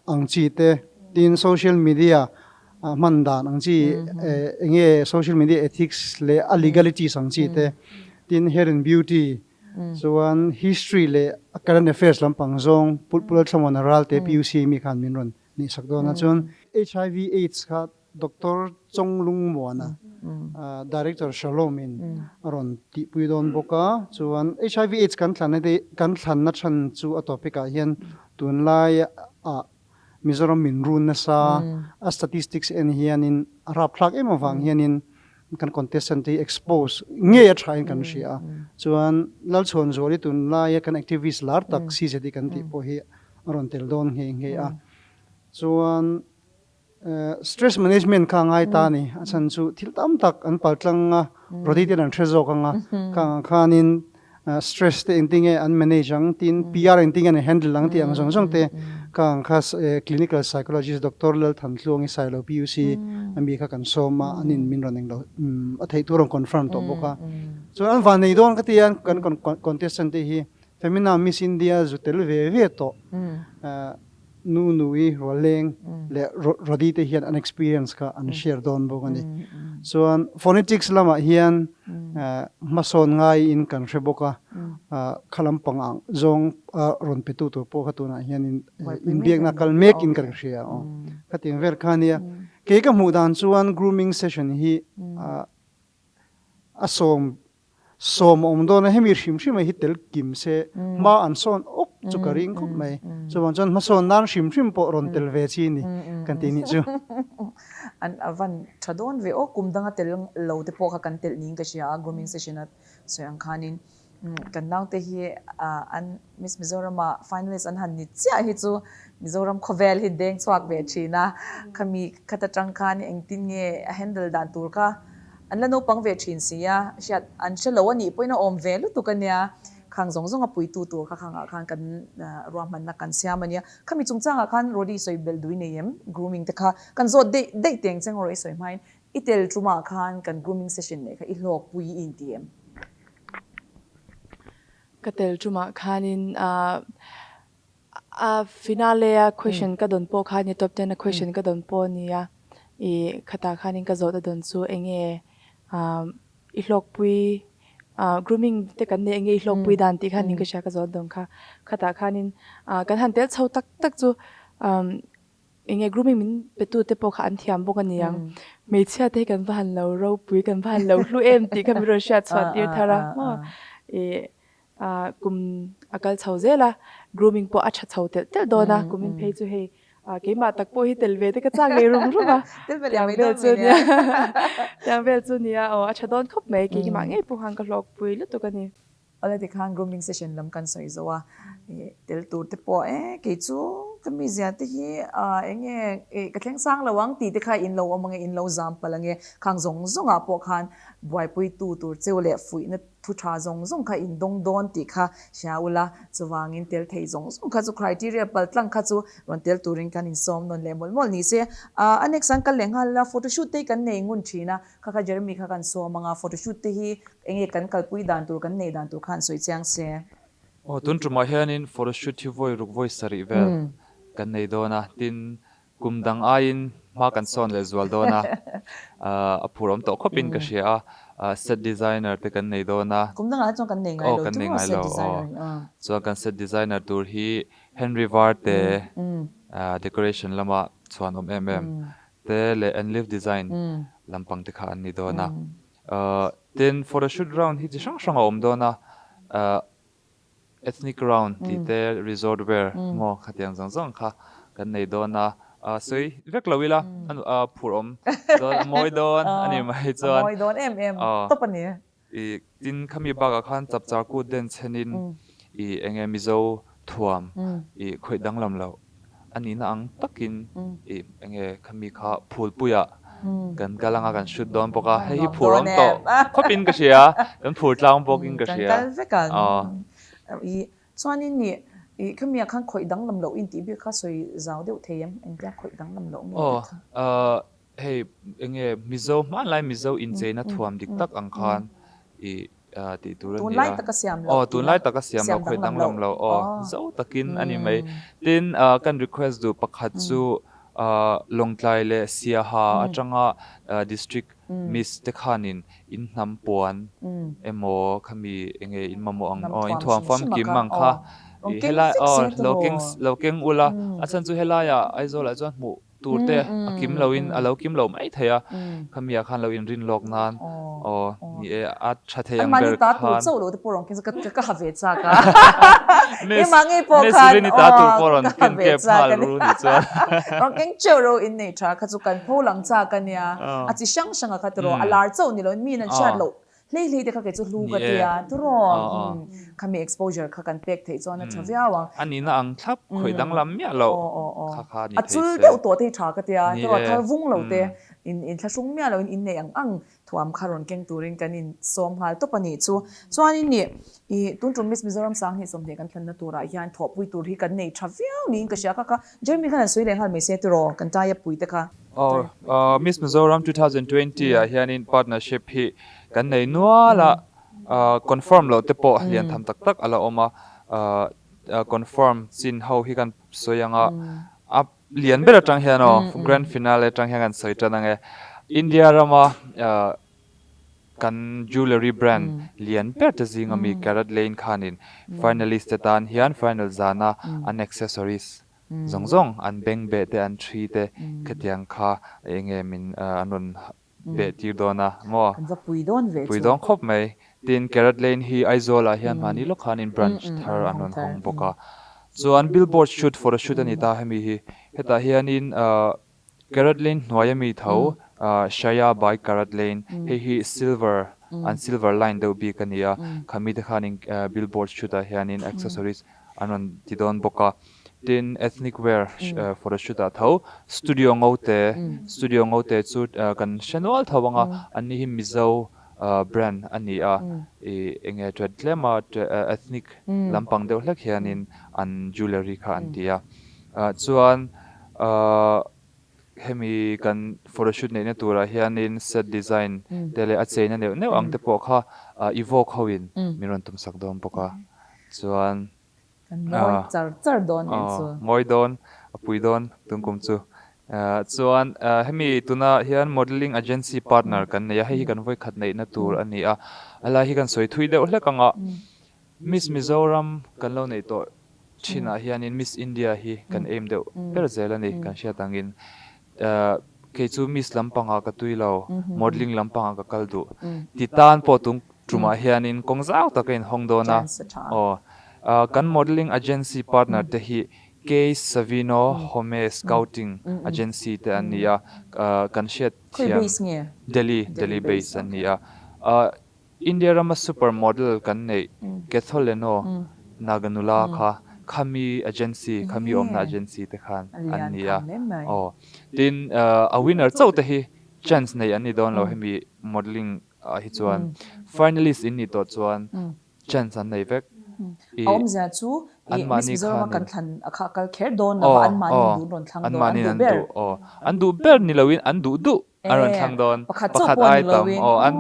ang chi te tin social media hman dan ang chi enge social media ethics leh a legalities ang chi te tin hair and beauty chuan history leh current affairs lampang zawng Pulpula Thlamuana Ralte PUC mi khan min rawn nihsak dawn a chuan HIV AIDS kha Doctor Chawnglungmuana, Director Shalom in a rawn tihpui dawn bawk a, chuan HIV AIDS kan thlanna te kan thlanna chhan chu a topic ah hian tunlai ah Mizoram min run nasa a statistics en hianin a rapthlak em avang hianin kan contestant te hi expose ngei a tha in kan hria a, chuan Lalchhuanzuali tunlaia kan activist lar tak CZD kan tih pawh hi a rawn tel dawn nghe nghe a, chuan Stress management kha a ngai ta a ni. A chhan chu thil tam tak an pal tlang a, Rody ten an hre zawk ang a, khang ang khanin stress te engtin nge an manage ang tin PR engtin nge an handle ang tih ang zawng zawng te khang ang kha clinical psychologist Doctor Lalthantluangi Sailo PUC a mi kha kan sawm a, an in min rawn englo a theih tur a rawn confirm tawh bawk a. Chuan an vannei dawn ka ti a, kan contestant te hi. Femina Miss India zu tel ve ve tawh Nu Nui Rualeng leh Rody te hian an experience kha an share dawn bawk a ni. Chuan phonetics lamah hian hmasawn ngaiin kan hre bawk a, kha lampang ang zawng a rawn pe tu tur pawh kha tunah hian inbiakna kal mekin kan hria aw. Khatiang vel kha ania. Kei ka hmuh dan chuan grooming session hi a sawm Sawm a awm dawn a, hemi hrim hrim hi tel kim se hma an sawn awk chu ka ring khawp mai. Chuvang chuan hmasawn nan hrim hrim pawh rawn tel ve chi ni kan tih nih chu. An a van tha dawn ve aw, kum danga tel lo te pawh kha kan telh niin ka hria a, grooming session a sawi ang khanin kan naute hi an Miss Mizoram ah finalist an han ni chiah hi chu Mizoram khawvel hi deng chhuak ve thin a, khami khat atang khan engtin nge a handle dan tur kha An la naupang ve thin si a, hriat an hre lo a nih pawhin a awm ve lutuk a nia. Khang zawng zawng a puitu tur kha khangah khan kan ruahmanna kan siam a nia. Khami chungchangah khan Rody sawi belh duh i nei em? Grooming te kha kan zawt daih daih teng cheng erawh i sawi hmain i tel tumah khan kan grooming session neih kha i hlawkpui i inti em? Ka tel tumah khanin A finale a question ka dawn pawh kha nia top ten a question ka dawn pawh ania i khatah khanin ka zawh ta dawn chu enge i hlawkpui grooming te kan nei enge i hlawkpui dan tih khan in ka hria ka zawh dawn kha khatah khanin kan han tel chho tak tak chu enge grooming min pe tu te pawh kha an thiam bawk aniang hmeichhia te hi kan va han lo ropui kan va han lo hlu em tih kha min rawn hriat chhuah tir thar a maw i Kum a kal chho zel a, grooming pawh a tha chho telh telh dawn a, kumin phei chu hei keimah tak pawh hi tel ve te ka chak leh rum rum a, tiang vel chu nia tiang vel chu nia aw a tha dawn khawp mai, keimah ngei pawh khan ka hlawkpui lutuk a ni. Awle tikhan grooming session lam kan sawi zo a, tel tur te pawh e kei chu ka mizia te hi eng nge ka thleng sang lo ang tih te kha in lo awm ange in lo zam palh ange, khang zawng zawngah pawh khan buaipuitu tur cheu leh fuihna Thu tha zawng zawng kha in dawng dawn tih kha hria ula, chuvangin tel thei zawng zawng kha chu criteria pal tlang kha chu rawn tel turin kan insawm nawn leh mawlh mawlh ni se. A next an kal leh nghal la, photo shoot te hi kan nei ngun thin a, kha kha Jeremy kha kan sawm ang a, photo shoot te hi enge kan kalpui dan tur, kan neih dan tur kha an sawi chiang se. Aw, tun tumah hianin photo shoot hi vawi ruk vawi sarih vel kan nei dawn a, tin Kum dang aiin hma kan sawn leh zual dawn a, a phur awm tawh khawpin ka hria a, set designer te kan nei dawn a. Kum dangah chuan kan nei ngai lo tawh a set designer hi. Chuan kan set designer tur hi Henry Varte decoration lama chhuan awm em em te leh Enlive design lampang te kha an ni dawn a. Tin, photoshoot round hi chi hrang hrang a awm dawn a, Ethnic round tih te resort wear maw khatiang zawng zawng kha kan nei dawn a, sawi vek lo ila a phur awm dawn a mawi dawn a ni mai chuan a mawi dawn em em tawp a ni. I tin khami bakah khan chapchar kut den chhenin i enge Mizo thuam i khawih danglam loh A nihna ang takin i enge khami kha phulpuiah kan kal anga kan shoot dawn bawk a, hei hi phur awm tawh khawpin ka hria, kan phur tlang bawkin ka hria. Kan kal vek ang. I chuanin i i khami ah khan khawih danglam loh intih bik kha sawi zau deuh thei em? Engtia khawih danglam loh nge tih kha? Aw hei enge Mizo hmanlai Mizo incheina thuam dik tak ang khan i tih tur a ni a. Tunlai taka siam loh. Aw, tunlai taka siam loh, khawih danglam loh. Aw, zo takin a ni mai. Tin, kan request duh pakhat chu Lawngtlai leh Siaha atanga district miss te khanin in hnam puan emaw khami enge in mamawh ang aw, in thuam famkim ang kha helai aw lo keng lo keng ula, a chhan chu helaiah Aizawlah chuan hmuh Tur te a kim lo in a lo kim lo mai thei a, khami ah khan lo in rin lawk nan aw ni e a tha thei ang ber khan. An mahni ta tur chauh lo te pawh rawn keng ka ha ve chak a. Keimah ngei pawh khan Miss Rini ta tur pawh rawn ken kep nghal ru ni chuan. Rawn keng teuh ro in nei tha kha chu kan pho lang chak a nia, a chi hrang hrang a kha tiraw a lar chauh ni lo in mi in an hriat loh Hlei hlei te kha kei chu hlu ka ti a, turaw khami exposure kha kan pek theih chuan a tha viau ang. A nihna ang thlap khawih danglam miah loh kha kha ni thei se. A chul deuh tawh te hi tha ka ti a, turaw thar vung lo te in thlahrung miah loin in nei ang ang thuam kha rawn keng turin kan in sawm nghal tawp a nih chu. Chuanin nih i tun tum Miss Mizoram 2020 kan thlanna turah hian thawhpui tur hi kan nei tha viau niin ka hria kha kha Jeremy khan an sawi leh nghal mai se tiraw kan taia pui te kha. Aw, Miss Mizoram 2020 ah hianin partnership hi kan nei nual a, confirm loh te pawh lian tham tak tak a la awm a. Confirm chin ho hi kan sawi ang a, a lian ber atang hian aw grand finale atang hian kan sawi tan ang e. India rama kan jewellery brand lian ber te zinga mi Carat Lane khanin finalist te tan hian final zana an accessories zawng zawng an beng beh te an thi te khatiang kha eng nge min an rawn beh tir dawn a maw? Kan va pui dawn ve chu. Pui dawn khawp mai. Tin, Carrot Lane hi Aizawl ah hian mahni lawk khan in branch thar an rawn hawng bawk a. Chuan billboard shoot photo shoot a ni ta hemi hi. Hetah hianin Carrot Lane hnuai ami tho Shaya by Carrot Lane hei hi silver an silver line deuh bik a ni a. Khami te khanin billboard shoot ah hianin accessories an rawn ti dawn bawk a. Tin, ethnic wear photo shoot ah tho studio ngote, studio ngote chu kan hre nual tho ang a, anni hi Mizo brand a ni a, ih eng nge ṭet tlem a ethnic lampang deuh hlek hianin an jewellery kha an ti a. Chuan hemi kan photo shoot neihna turah hianin set design te leh a cheina neuh neuh ang te pawh kha Evoque hoin min rawn tumsak dawn bawk a, chuan Kan ngawi char char dawn nih chu. Ngawi dawn, a pui dawn tun kum chu. Chuan hemi tuna hian modelling agency partner kan nei a, hei hi kan vawi khat neihna tur a ni a. A lai hi kan sawi thui deuh hlek ang a, Miss Mizoram kan lo neih tawh thinah hianin Miss India hi kan aim deuh ber zel a ni, kan hriat angin. Kei chu Miss lampangah ka tui lo, modelling lampangah ka kal duh. Ti tan pawh tung tumah hianin kawng zau tak a inhawng dawn a. Aw, kan modelling agency partner te hi Kay Savino Home Scouting Agency te an ni a, kan hriat thiam Delhi, Delhi base an ni a. India rama super model kan neih Ketholeno Naganula kha khami agency, khami awmna agency te khan an ni a. Aw, tin a winner chauh te hi chance nei an ni dawn lo hemi modelling ah hi chuan. Finalist in nih tawh chuan chance an nei vek. A awmzia chu i Miss Mizoram a kan thlan a kha kal kher dawn lo va, anmahni in duh rawn thlang dawn, an duh ber. Aw, an duh ber ni loin an duh duh an rawn thlang dawn. Pakhat chauh pawh ni loin. Aw, an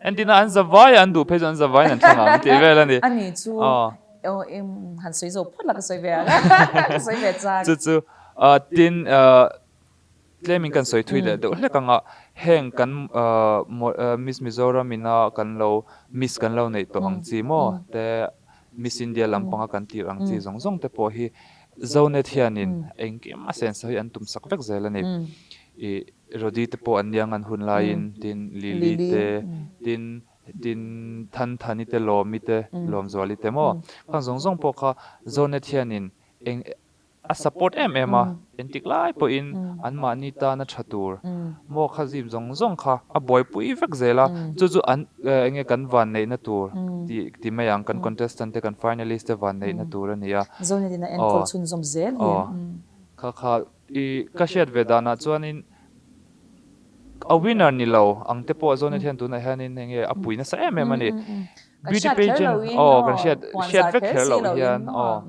entina an zavai a an duh phei chu an zavaiin an thlang ang tih vel a ni. A ni chu aw han sawi zo phawt la ka sawi ve ang ka sawi ve chak. Chu chu tin Tlemin kan sawi thui leh deuh hlek ang a, heng kan Miss Mizoram ina kan lo Miss kan lo neih tawh ang chi maw te Miss India lampanga kan tir ang chi zawng zawng te pawh hi Zonet hianin engkim a senso hi an tum sak vek zel a ni. Ih Rody te pawh an nia ngan hun laiin tin Lily te tin tin Thanthani te Lawmi te Lawmzuali te maw khang zawng zawng pawh kha Zonet hianin eng A support em em a, entik lai pawhin anmahni tana tha tur maw kha zip zawng zawng kha a buaipui vek zel a, chu chu an eng nge kan vanneihna tur tih ti mai ang, kan contestant te kan finalist te vanneihna tur a ni a. Zonetin a enkawl chhunzawm zel hi. Kha kha i ka hriat ve danah chuanin a winner ni lo ang te pawh Zonet hian tunah hianin eng nge a pui nasa em em a ni. Beauty pageant aw kan hriat hriat vek kher loh hian aw.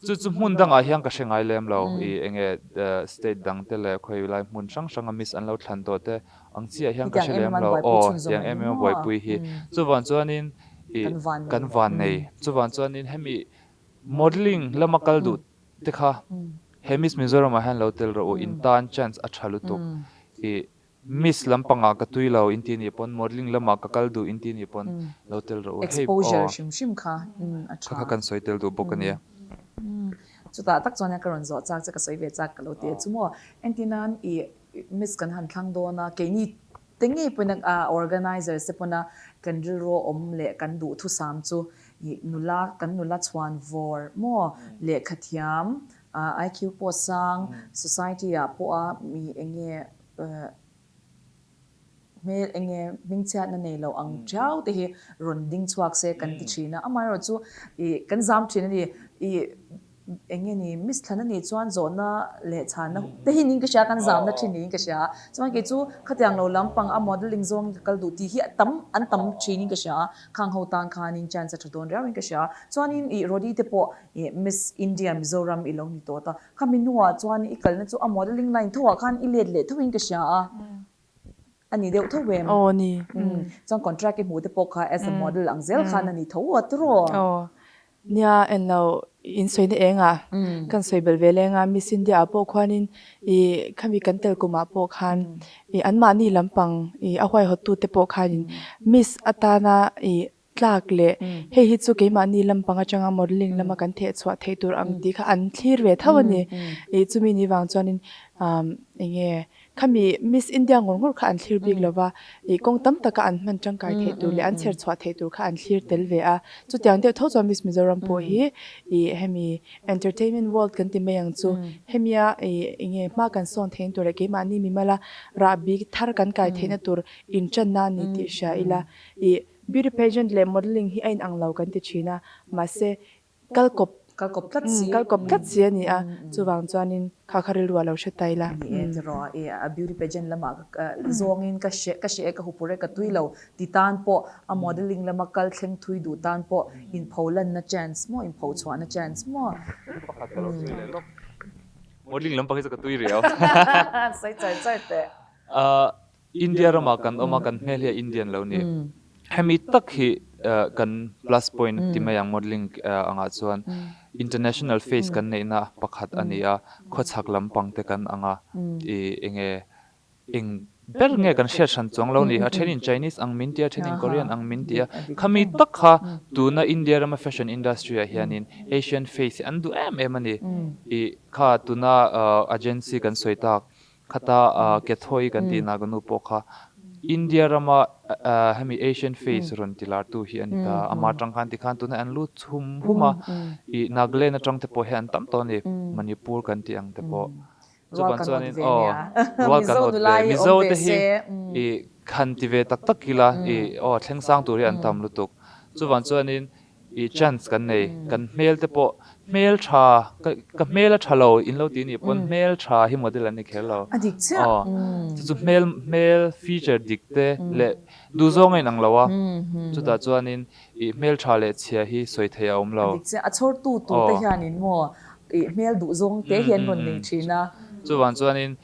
Chu chu hmun dangah hian ka hre ngai lem lo. I enge state dang te leh khawi lai hmun hrang hranga miss an lo thlan tawh te ang chiah hian ka hre lem lo. Aw, tiang em em a buaipui hi. Chuvang chuanin i kan van nei. Chuvang chuanin hemi modelling lama kal duh te kha he Miss Mizoram ah hian lo tel rawh u, in tan chance a tha lutuk. I Miss lampangah ka tui lo inti nih pawn modelling lamah ka kal duh inti nih pawn lo tel rawh u. Hei Exposure hrim hrim kha a tha. Kha kha kan sawi tel duh bawk a nia. Chutah tak chuan ka rawn zawh chak che ka sawi ve chak ka lo ti a chu maw. Entir nan i Miss kan han thlang dawn a, keini te ngei pawhin a organizers te pawn a kan rilru awm leh kan duhthusam chu i nula kan nula chhuan vawr maw lehkhathiam IQ pawh sang society ah pawh a mi eng nge Hmel eng nge hmingchhiatna nei lo ang thiau te hi rawn ding chhuak se kan ti thin a, amaherawh chu ih kan zam thin a ni, ih eng nge ni miss thlan a nih chuan zawhna leh chhanna te hi niin ka hria kan zamna thin niin ka hria a, chuan kei chu khatiang lo lampang a modelling zawngin ka kal duh tih hi a tam an tam thinin ka hria a, khang ho tan khanin chance a tha dawn riauin ka hria a, chuanin ih Rody te pawh ih Miss India Mizoram i lo ni tawh ta. Khami hnuah chuan i kalna chu a modelling line thoah khan i let leh thoin ka hria a, a ni deuh tho em? Aw ni. Chuan contract i hmuh te pawh kha as a model ang zel khan a ni tho a tiraw? Aw. Nia en lo in sawina eng ah kan sawi belh ve leng a, Miss India ah pawh khuanin ih khami kan tel kum ah pawh khan ih anmahni lampang ih a huaihawt tu te pawh khanin Miss atana ih tlak leh hei hi chu keimahni lampang atanga modelling lama kan theh chhuah theih tur ang tih kha an thlir ve tho a ni. Ih chumi ni vang chuanin umm eng nge khami Miss India ngawr ngawr kha an thlir bik lo va, ih kawng tam taka an hman tangkai theih tur leh an chher chhuah theih tur kha an thlir tel ve a. Chutiang deuh tho chuan Miss Mizoram pawh hi ih hemi entertainment world kan ti mai ang chu hemia ih eng nge hma kan sawn theihna tur leh keimahni mimala rahbi thar kan kai theihna tur intanna a ni tih hria ila ih Beauty pageant leh modelling hi a in ang lo kan ti thin a, mahse kal kawp Kal kawp tlat si. Kal kawp tlat si a ni a, chuvang chuanin kha kha rilru a lo hre ta ila. Ni e tiraw, i a beauty pageant lamah zawngin ka hre ka hre e ka hupur e ka tui lo ti tan pawh a modelling lama kal thleng thui duh tan pawh inpho lanna chance maw inpho chhuahna chance maw. Pakhat ka lo sawi leh lawk. Modelling lampang hi chu ka tui riau. Sawi char char teh. India ramah kan awm a, kan hmel hi a Indian lo ni. Hemi tak hi kan plus point ti mai ang modelling angah chuan international face kan neihna pakhat a ni a, khawchhak lampang te kan ang a, ih enge eng ber nge kan hriat hran chuang lo ni. A thenin Chinese ang min ti a, a thenin Korean ang min ti a, khami tak kha tuna India rama fashion industry ah hianin Asian face hi an duh em em a ni. Ih kha tuna agency kan sawi tak Khata Kethawi kan tih nak nu pawh kha India rama hemi Asian face rawn ti lar tu hi a ni ta. Ama atang khan tikhan tunah an lut hum hum a, ih Nagaland atang te pawh hian an tam tawh a ni, Manipur kan tih ang te pawh. Chuvang chuanin aw rual kan awt ve, Mizo te hi ih han ti ve tak tak ila ih aw thleng sang tur hi an tam lutuk. Chuvang chuanin I chance kan nei, kan hmel te pawh hmel tha, ka hmel a tha lo in lo ti nih pawn hmel tha hi model an ni kher lo. A dik chiah. Aw, chu chu hmel hmel feature dik te leh duhzawng a inang lo a, chutah chuanin i hmel tha leh chhia hi sawi theih a awm lo. A dik chiah, a chhawrtu tur te hianin maw i hmel duhzawng te hi an rawn nei thin a. Chuvang chuanin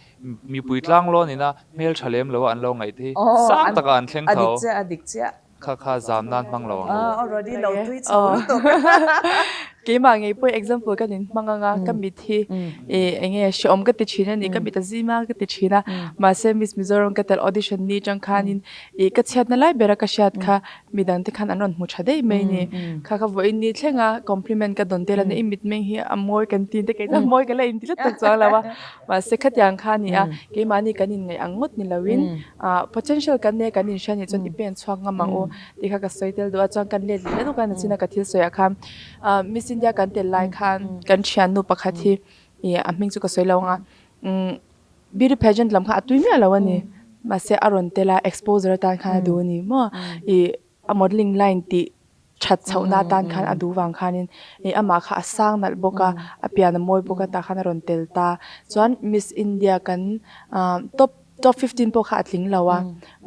mipui tlanglawn ina hmel tha lem lo a an lo ngaih te hi sang takah an thleng tho. A dik chiah, a dik chiah. Kha kha zam nan hmang lo ang u. Aw ready lo tui chho lutuk. Keimah ngei pawh example ka nin hmang anga ka mit hi eng nge hreawm ka ti thin a ni ka mit a zim a ka ti thin a mahse Miss Mizoram ka tel audition ni atang khanin ih ka chhiatna lai bera ka hriat kha midang te khan an rawn hmu tha daih mai a ni kha kha vawiin ni thleng a compliment ka dawn tel a ni i mitmeng hi a mawi kan ti te kei chuan mawi ka la inti tlat tak chuang lo a mahse khatiang kha a ni a keimahni kan inngaih ang ngawt ni loin Ah potential kan nei kan inhria nih chuan i pen chhuak ngam ang u tih kha ka sawi tel duh a chuan kan let leh lawk a nachina ka thil sawi ah khan ah Miss India kan tel lai khan kan thiannu pakhat hi ih a hming chu ka sawi lo ang a umm beauty pageant lam kha a tui miah lo a ni mahse a rawn tel a exposure atan khan a duh a ni maw ih a modelling line tih that chhohna atan khan a duh vang khanin ih amah kha a sang nalh bawk a, a pian a mawi bawk a tah khan a rawn tel ta. Chuan Miss India kan ah top top 15 pawh kha a tling lo a,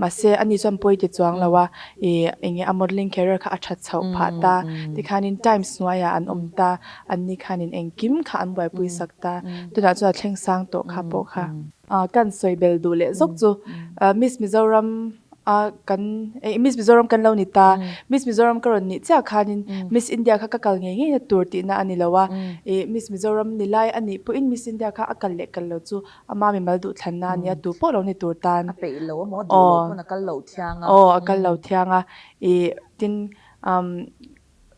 mahse ani chuan pawi ti chuang lo a, ih eng nge a modelling career kha a that chhoh phah ta. Tikhanin Times hnuaiah an awm ta, anni khanin engkim kha an buaipui sak ta, tunah chuan a thleng sang tawh kha pawh kha. Kan sawi bel duh leh zawk chu Miss Mizoram a kan eh Miss Mizoram kan lo ni ta, Miss Mizoram ka rawn nih chiah khanin Miss India kha ka kal ngei ngei na tur tihna a ni lo a, ih Miss Mizoram ni lai a nih pawhin Miss India kha a kal leh kal lo chu ama mimal duhthlanna a nia tu pawh lo ni tur tan. A peih lo amaw duh lo pawn a kal lo thiang a. Aw a kal lo thiang a, ih tin umm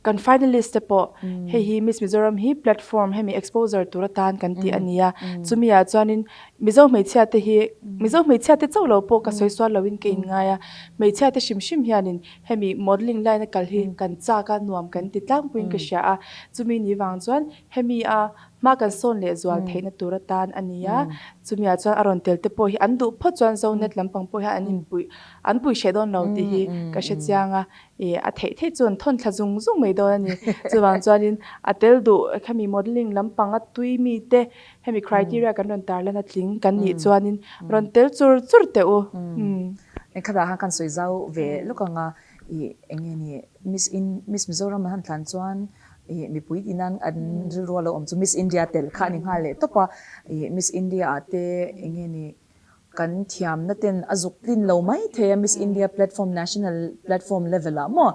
Kan finalist te pawh hei hi Miss Mizoram hi platform hemi exposure tur atan kan tih a ni a, chumi ah chuanin Mizo hmeichhia te hi Mizo hmeichhia te chauh lo pawh ka sawi sual loin ka inngai a, hmeichhia te hrim hrim hianin hemi modelling line a kal hi kan chak a nuam kan ti tlangpuiin ka hria a, chumi ni vang chuan hemi a hma kan sawn leh zual theihna tur atan a ni a, chumi ah chuan a rawn tel te pawh hi an duh phawt chuan Zonet lampang pawh hian an inpuih an pui hreh dawn lo tih hi ka hre chiang a. Ih a theih theih chuan thawn thla zung zung mai dawn a ni. Chuvang chuanin a tel duh khami modelling lampanga tui mite hemi criteria kan rawn tarlan a tling kan nih chuanin rawn tel chur chur teh u. Engkhatah khan kan sawi zau ve lawk ang a, ih eng nge ni Miss in Miss Mizoram an han thlan chuan ih mipui tih nan an rilru a lo awm chu Miss India tel kha a ni nghal leh tawp a, ih Miss India ah te eng nge ni. Kan thiamna ten a zuk tlin lo mai thei a, Miss India platform national platform level ah maw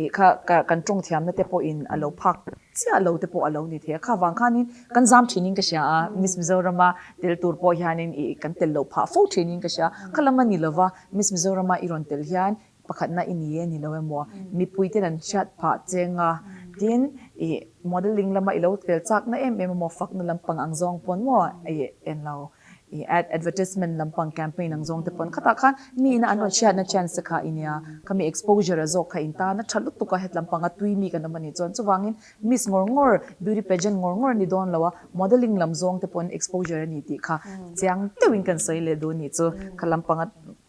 ih kha kan tawng thiamna te pawhin a lo phak chiah lo te pawh a lo ni thei a, kha vang khanin kan zam thinin ka hria a, Miss Mizorama tel tur pawh hianin ih kan tel loh phah fo thinin ka hria, kha lam a ni lova Miss Mizorama i rawn tel hian Pakhatna i ni e ni lo emaw, mipui ten an hriat phah cheng a, tin i modelling lama i lo tel chakna em em emaw, fakna lampang ang zawng pawn maw i en lo, i ad advertisement lampang campaign ang zawng te pawn khatah khan mi ina an rawn hriatna chance te kha i nia, khami exposure a zawk kha in tan a tha lutuk a, het lampanga tui mi kan awm a nih chuan chuvangin miss ngawr ngawr, beauty pageant ngawr ngawr a ni dawn lo a, modelling lam zawng te pawn exposure a ni tih kha chiang deuhin kan sawi leh duh a nih chu, kha lampanga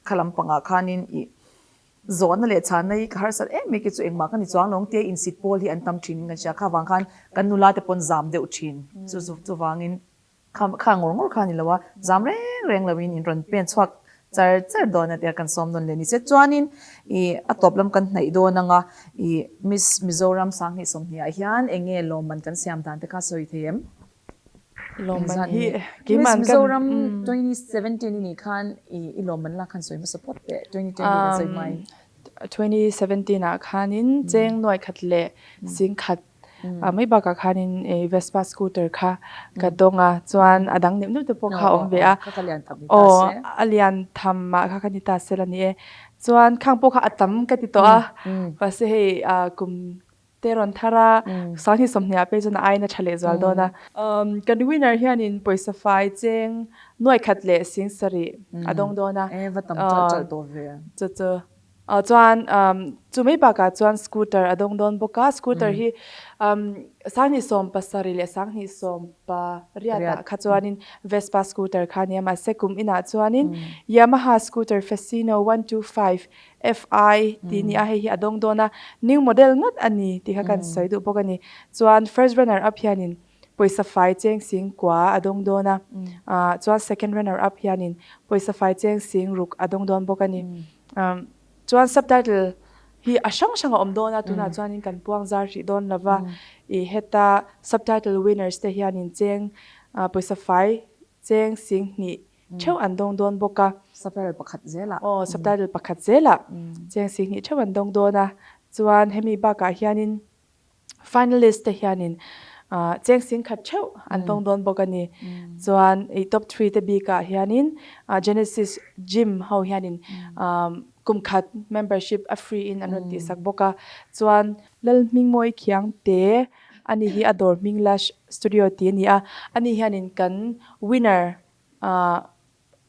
Kha lampangah khanin i zawhna leh chhanna hi ka harsat em mai khi chu engmah ka ni chuang lo ang tia insit pawl hi an tam thin in kan hria. Kha vang khan kan nula te pawn zam deuh thin. Chu chuvangin kha kha ngawr ngawr kha a ni lo a, zam reng reng loin in rawn pen chhuak char char dawn a tia kan sawm nawn leh ni se. Chuanin i a tawp lam kan hnaih dawn ang a, i Miss Mizoram 2020 ah hian eng nge lawmman kan siam dan te kha sawi thei em? Lawmman hi keimah Miss Mizoram 2017 i nih khan i lawmman lak khan sawi hmasa phawt teh 2020 kan sawi hmain. 2017 ah khanin cheng nuai khat leh sing khat mai bakah khanin Vespa scooter kha ka dawng a chuan a dang neuh neuh te pawh kha a awm ve a. Kha kha lian tham ni ta se. Aw a lian tham ah kha kha ni ta se la ni e. Chuan khang pawh kha a tam ka ti tawh a mahse hei kum Te rawn thar a, 2020 ah pei chuan a aina tha leh zual dawn a. Kan winner hianin pawisa fai cheng nuai khat leh sing sarih a dawng dawn a. E va tam chalh chalh tawh ve. Chu chu. Chuan chu mai bakah chuan scooter a dawng dawn bawk a, scooter hi 2017 leh 2018 ah kha chuanin Vespa scooter kha a nia, mahse kum inah chuanin Yamaha scooter Fascino 125 FI tih ni a, hei hi a dawng dawn a, new model ngat a ni tih kha kan sawi duh bawk a ni. Chuan first runner up hianin pawisa fai cheng sing kua a dawng dawn a, chuan second runner up hianin pawisa fai cheng sing ruk a dawng dawn bawk a ni. Chuan subtitle hi a hrang hrang a awm dawn a, tunah chuanin kan puang zar hrih dawn lo va, ih heta subtitle winners te hianin cheng pawisa fai cheng sing hnih theuh an dawng dawn bawk a. Subtitle pakhat zelah. Aw, subtitle pakhat zelah cheng 20 theuh an dawng dawn a. Chuan hemi bakah hianin finalist te hianin cheng 10,000 theuh an dawng dawn bawk a ni. Chuan i top three te bikah hianin Genesis Gym ho hianin kum khat membership a free in an rawn tihsak bawk a. Chuan Lalhmingmawi Khiang te ani hi a dawr hming Lash Studio tih a ni a. Ani hianin kan winner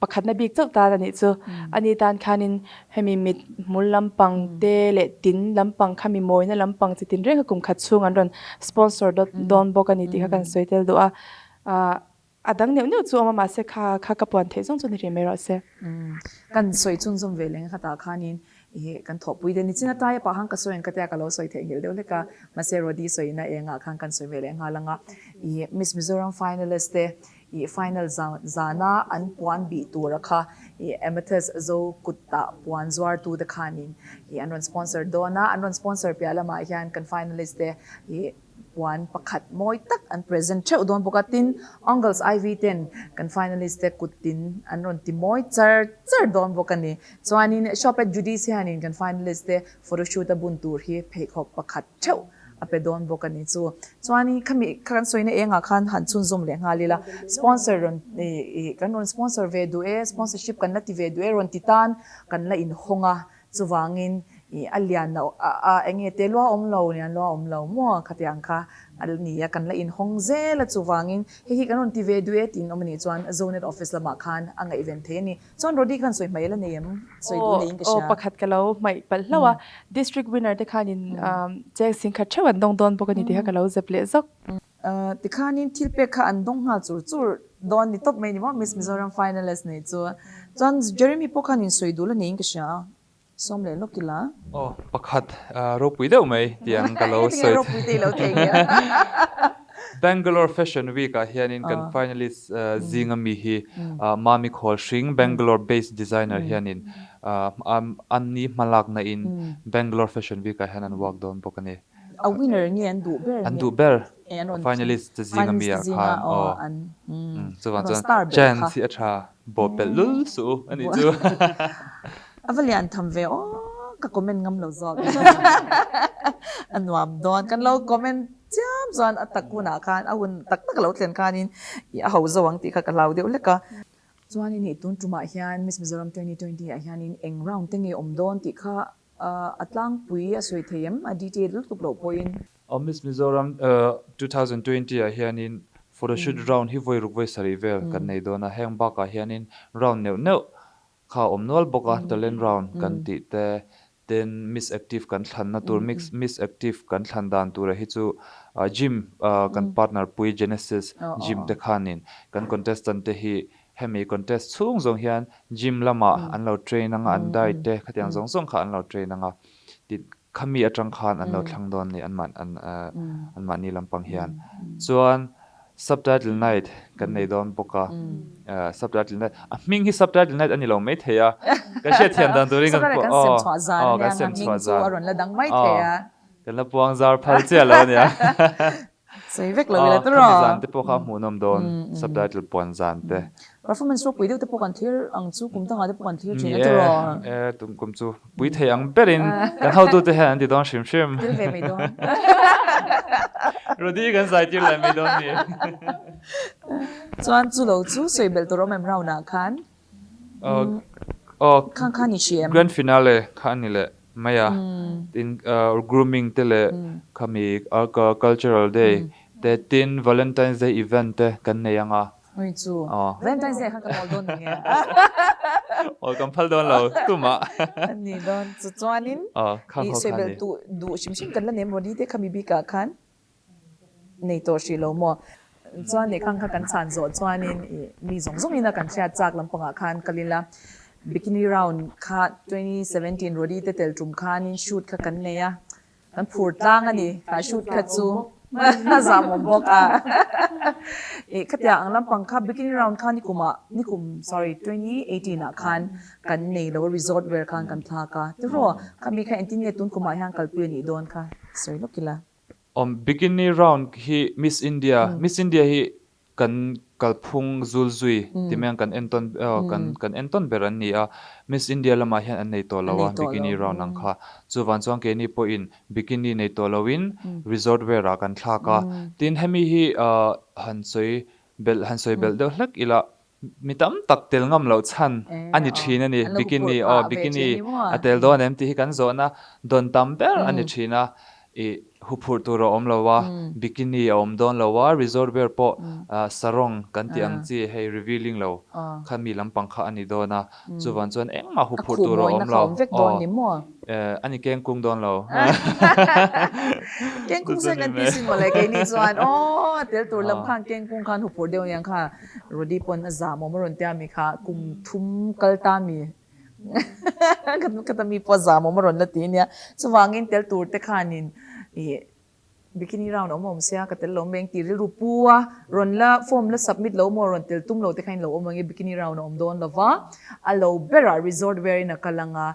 Pakhatna bik chauh tan a nih chu. Ani tan khanin hemi mit hmul lampang te leh tin lampang khami mawina lampang chi tin reng kha kum khat chhung an rawn sponsor dawn bawk a ni tih kha kan sawi tel duh a. A dang neuh neuh chu a awm a mahse kha kha ka puan theih zawng chu ni rih mai rawh se. Kan sawi chhunzawm ve leng khatah khanin ih kan thawhpui te nichin ataia pah khan ka sawi ang ka tia ka lo sawi theihnghilh deuh hlek a mahse Rody sawina engah khan kan sawi ve leh nghal ang a ih Miss Mizoram finalist te Ih final zana an puan bih tura kha ih Amethyst Zo kutah puan zuartu te khanin ih an rawn sponsor dawn a, an rawn sponsor piah lamah hian kan finalist te ih puan pakhat mawi tak an present theuh dawn bawk a, tin Ongles IV ten kan finalist te kuttin an rawn ti mawi char char dawn bawk a ni. Chuanin Shop at Judy's hianin kan finalist te photoshoot a bun tur hi pheikhawk pakhat theuh a pe dawn bawk a ni chu. Chuan khami kha kan sawina engah khan han chhunzawm leh nghal ila, sponsor rawn ih kan rawn sponsor ve duh e, sponsorship kan la ti ve duh e rawn ti tan kan la inhawng a, chuvangin ih a lian a a eng nge te lua awm lo, lian lua awm lo maw khatiang kha a ni a, kan la inhawng zel a, chuvangin hei hi kan rawn ti ve duh e tiin awm a nih chuan Zonet office lamah khan a ngaihven thei a ni. Chuan Rody khan sawi hmaih la nei em? Sawi duh neiin ka hria. Aw, pakhat ka lo hmaih palh hlauh a. District winner te khanin cheng 10,000 theuh an dawng dawn bawk a ni tih kha ka lo zep leh zawk. Tikhanin thil pek kha an dawng nghal chur chur dawn ni tawp mai ni maw Miss Mizoram finalist nei chu. Chuan Jeremy pawh khanin sawi duh la neiin ka hria. Sawm leh lawk ila. Aw, pakhat ropui deuh mai tiang ka lo sawi. Engtinge ropui te i lo thei nge? Bangalore Fashion Week ah hianin kan finalist zinga mi hi Mami Khawl Hring, Bangalore based designer hianin an ni hmalakna in Bangalore Fashion Week ah hian an work dawn bawk a ni. A winner nge an duh ber nge? An duh ber. Finalist te zinga mi ah khan aw chuvang chuan chance hi a tha bawh pelh lul suh u a nih chu. A va lian tham ve aw ka comment ngam lo zawk a nuam dawn kan lo comment chiam chuan a tak hunah khan a hun tak tak a lo thlen khanin a ho zo ang tih kha ka hlau deuh hlek a. Chuan i tun tumah hian Miss Mizoram 2020 ah hianin eng round te nge awm dawn tih kha A tlangpui a sawi thei em? A detail lutuk loh pawhin. Aw Miss Mizoram 2020 ah hianin photoshoot round hi vawi ruk vawi sarih vel kan nei dawn a, heng bakah hianin round neuh neuh kha a awm nual bawk a, talent round kan tih te, tin Miss Active kan thlanna tur, Miss Active kan thlan dan tura hi chu gym kan partner pui Genesis gym te khanin kan contestant te hi Hemi contest chhung zawng hian gym lamah an lo train anga, an diet te khatiang zawng zawng kha an lo train anga, tin khami atang khan an lo thlang dawn ni an an mahni lampang hian. Chuan subtitle night kan nei dawn bawk a, subtitle night a hming hi subtitle night a ni lo maithei a, kan hriatthiam dan turin kan kan sem chhuah zan a nia, hming chu a rawn la dang maithei a. Kan la puang zar phal chiah lo a nia. Sawi vek lo ila tawrh a. Khami zan te pawh kha a hmuhnawm dawn, subtitle puan zan te. Performance ropui deuh te pawh kan thlir ang chu, kum dangah te pawh kan thlir thin a tawrh a. Ni e, tum kum chu pui thei ang berin kan hotute hian an ti dawn hrim hrim. Tir ve mai dawn. Rody kan zai tir leh mai dawn ni. Chuan chu lo chu sawi belh tur awm em round ah khan. Aw Khang kha ni hri em? Grand finale kha a ni leh mai a, tin grooming te leh khami cultural day te tin Valentine's day event te kan nei ang a. Ui chu Valentine's day khan kan awl dawn nge? Awl kan phal dawn lo tumah. A ni dawn chu chuanin i sawi belh duh hrim hrim kan la nem Rody te khami bikah khan. nei tawh hrih lo maw? Chuan lehkha kha kan chhan zawh chuanin ih mi zawng zawngin a kan hriat chak lampangah khan kal ila bikini round kha 2017 Rody te tel tum khanin shoot kha kan nei a, kan phur tlang a ni kha shoot kha chu a zamawm bawk a ih khatiang ang lampang kha bikini round kha nikumah nikum sorry 2018 ah khan kan nei lo a resort vel khan kan thlak a tiraw khami kha engtin nge tun kumah hian kalpui a nih dawn kha sawi lawk ila. Awm Bikini round hi Miss India, Miss India hi kan kalphung zul zui ti mai ang kan entawn kan kan entawn ber an ni a, Miss India lamah hian an nei tawh lo a Bikini round ang kha. Chuvang chuan keini pawhin Bikini nei tawh loin resort wear ah kan thlak a. Tin hemi hi han sawi belh han sawi belh deuh hlek ila Mi tam tak tel ngam loh chhan a ni thin a ni. Bikini aw bikini a tel dawn em tih hi kan zawhna dawn tam ber a ni thin a. Ih huphurh tur a awm lo a, bikini a awm dawn lo a, resort wear pawh sarong kan tih ang chi hei revealing lo kha mi lampang kha a ni dawn a. Chuvang chuan engmah huphurh tur a awm lo. Aw a ni kengkung dawn lo. Kengkung se kan ti sin mawle keini chuan aw a tel tur lam khan kengkung khan huphurh deuh aniang kha. Rody pawn a zam awm a rawn tia mi kha kum thum kal ta mi ka ta mi pawh a zam awm a rawn la ti ania chuvangin tel tur te khanin ih bikini round awm awm sia ka tel lo mai ang tih rilru pu a rawn la form la submit lo maw rawn tel tum lo te kha in lo awm ang e bikini round a awm dawn lova a lo berah resort wear in a kal ang a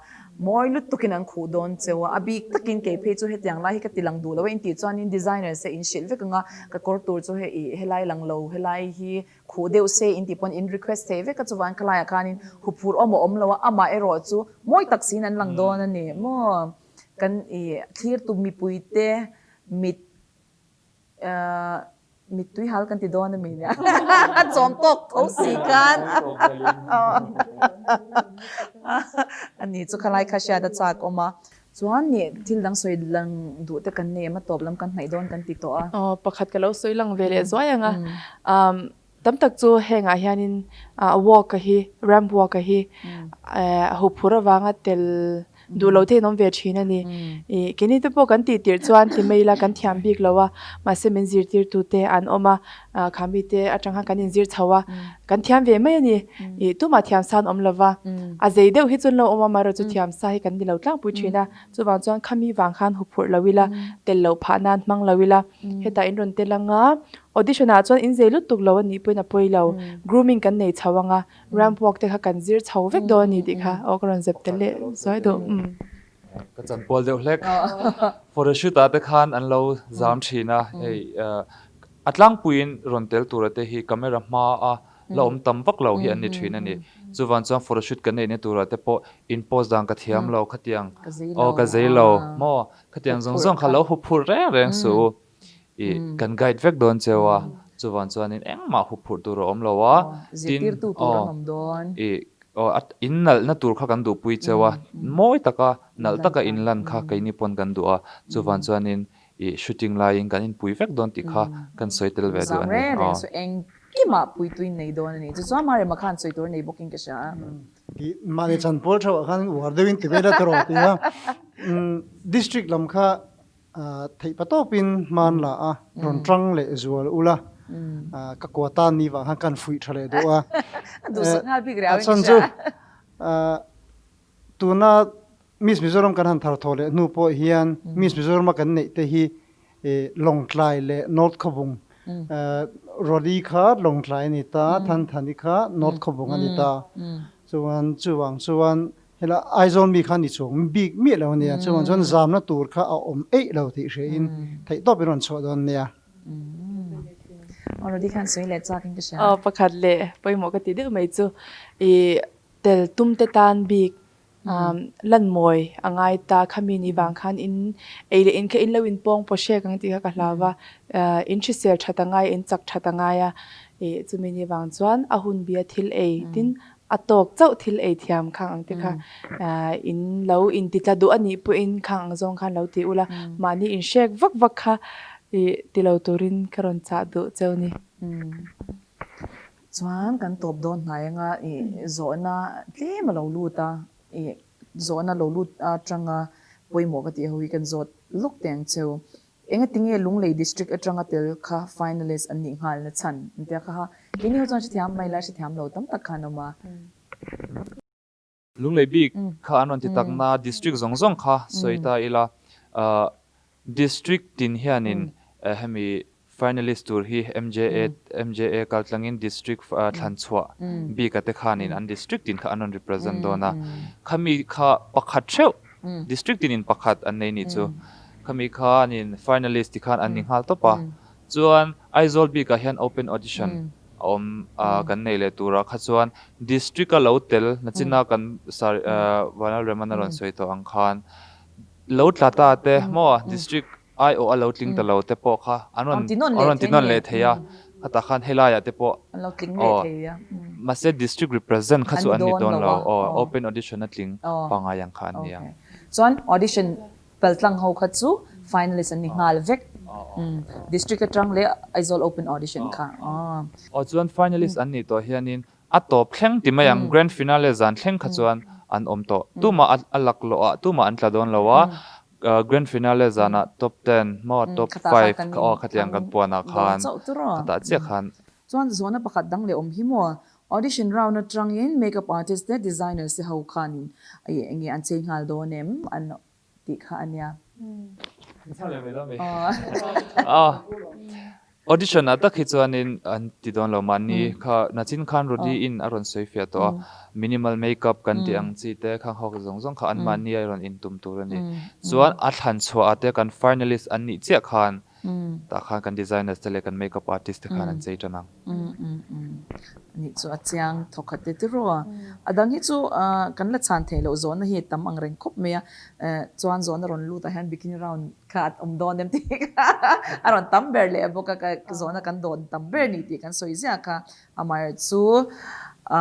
mawi lutukin an khuh dawn cheu a a bik takin kei phei chu hetiang lai hi ka ti lang duh lo a intih chuanin designers te in hrilh vek ang a ka kawr tur chu hei ih helai lang lo helai hi khuh deuh se intih pawn in request thei vek a chuvang khalaiah khanin huphurh awm a awm lo a amah erawh chu mawi tak siin an lang dawn a ni maw kan ih thlir tu mipui te mit Mittui hal kan ti dawn a mi nia. A chawm tawk tho si khan. A ni chu khalai kha hriat a chak awm a. Chuan nih thil dang sawi lang duh te kan nei em a tawp lam kan hnaih dawn kan ti tawh a. Aw pakhat ka lo sawi lang ve leh zuai ang a. Tam tak chu hengah hianin walk a hi ramp walk a hi huphur avanga tel Duh lo te in awm ve thin a ni. Ih keini te pawh kan tih tirh chuan ti mai ila kan thiam bik lo a, mahse min zirtirtu te an awm a, kha mi te atang khan kan inzir chho a, kan thiam ve mai a ni. Ih tumah thiam sa an awm lo va, a zei deuh hi chu an lo awm a, amaherawhchu chu thiam sa hi kan ni lo tlangpui thin a, chuvang chuan khami vang khan huphurh lo ila, tel loh phah nan hmang lo ila, hetah in rawn tel ang a, audition ah chuan in zei lutuk lo a nih pawhin a pawi lo, grooming kan nei chho ang a, Ramp walk te kha kan zir chho vek dawn a ni tih kha aw ka rawn zep tel leh zuai duh. Ka chanpual deuh hlek. Photoshoot ah te khan an lo zam thin a, hei a tlangpuiin rawn tel tura te hi camera hma a la awm tam vak lo hi an ni thin a ni. Chuvan chuan photoshoot kan neihna turah te pawh in post dan ka thiam lo khatiang aw ka zei lo maw khatiang zawng zawng kha lo huphurh reng reng suh u. I kan guide vek dawn cheu a, chuvan chuanin engmah huphurh tur a awm lo a, tin aw i aw in nalhna tur kha kan duhpui cheu a, mawi taka nalh taka in lan kha keini pawn kan duh a, chuvan chuanin i shooting laiin kan inpui vek dawn tih kha kan sawi tel ve duh a ni. Zam reng reng chu engkimah puitui nei dawn a ni. Chu chuan Marema khan sawi tur a nei bawkin ka hria a. I mahni chanpual theuhah khan uar deuhin ti ve la tawh rawh ti a. District lam kha Theih pa tawpin hman la a, rawn tang leh zual ula, ka kua tan ni vang khan kan fuih tha leh duh a. A chhan chu tuna Miss Mizoram kan han thar thawh leh hnu pawh hian Miss Mizoram a kan neih te hi Lawngtlai leh North Khawbung, Rody kha Lawngtlai a ni ta, Thanthani kha North Khawbung a ni ta. Chuan chuvang chuan Hela Aizawl mi kha ni chuang bik miah lo a nia, chuvang chuan zamna tur kha a awm eih lo tih hriain theihtawp in rawn chhuah dawn nia. Aw Rody khan sawi leh chak in ka hria. Aw pakhat leh pawimawh ka ti deuh mai chu i tel tum te tan bik lan mawi a ngai ta khami ni vang khan in ei leh in kha in lo in pawng paw hrek ang tih kha ka hlau va, in hrisel that a ngai in chak that a ngai a, i chumi ni vang chuan a hun bia thil ei tin A tawk chauh thil ei thiam khang ang te kha in lo inti tla duh a nih pawhin khang ang zawng khan lo ti ula, mahni inhrek vak vak kha ti lo turin ka rawn chah duh cheu ni. Chuan kan tawp dawn hnai anga i zawhna tlem a lo lut a, i zawhna lo lut atanga pawimawh ka tih ho hi kan zawt lawk teh ang cheu. Engatinge Lunglei District atanga tel kha finalist an nih nghal na chhan an tia kha ha. Keini ho chuan hrethiam mai la hrethiam lo tam tak kha an awm a. Lunglei bik kha an rawn ti tak na District zawng zawng kha sawi ta ila District tin hianin hemi finalist tur hi MJA MJA kaltlangin District thlan chhuah bik a te khanin an District tin kha an rawn represent dawn a. Khami kha pakhat theuh District tinin pakhat an nei nih chu. Khami khanin finalist ti khan an ni nghal tawp a. Chuan Aizawl bikah hian open audition a awm a kan nei leh tur ah kha chuan district a lo tel nachina kan sir Vanlalremana rawn sawi tawh ang khan lo tla ta te maw district Aiawh a lo tling ta lo te pawh kha an rawn an rawn ti nawn leh thei a, khatah khan helaiah te pawh aw mahse district represent kha chu an ni dawn lo aw open audition a tling pangngai ang kha an ni ang. Chuan audition paltlang ho kha chu finalist an ni nghal vek district atang leh Aizawl open audition kha aw. Aw chuan finalist an nih tawh hianin A tawp thleng ti mai ang, Grand Finale zan thleng kha chuan an awm tawh. Tumah a laklawh ah tumah an tla dawn lo a, Grand Finale zanah top ten maw top five kha aw khatiang kan puan ah khan khatah chiah khan. Chuan zawhna pakhat dang leh awm hi maw, audition round atangin makeup artist te designers te ho khanin enge an chei nghal dawn em an tih kha a nia. Audition ah tak hi chuanin an ti dawn lo mahni kha nachin khan Rody in a rawn sawi fiah tawh a, minimal makeup kan tih ang chi te khang ho zawng zawng kha an mahni a rawn intum tur a ni. Chuan a thlan chhuah ah te kan finalist an nih chiah khan tah khan kan designers te leh kan makeup artist te khan an chei tan ang. Nih chu a chiang thawkhat te tiraw a. A dang hi chu kan la chhan theih loh zawhna hi tam ang reng khawp mai a. Chuan zawhna rawn lut ah hian bikini round kha a awm dawn em tih kha a rawn tam ber leh bawk a, zawhna kan dawn tam ber ni tih kan sawi ziah kha. Amaherawhchu chu a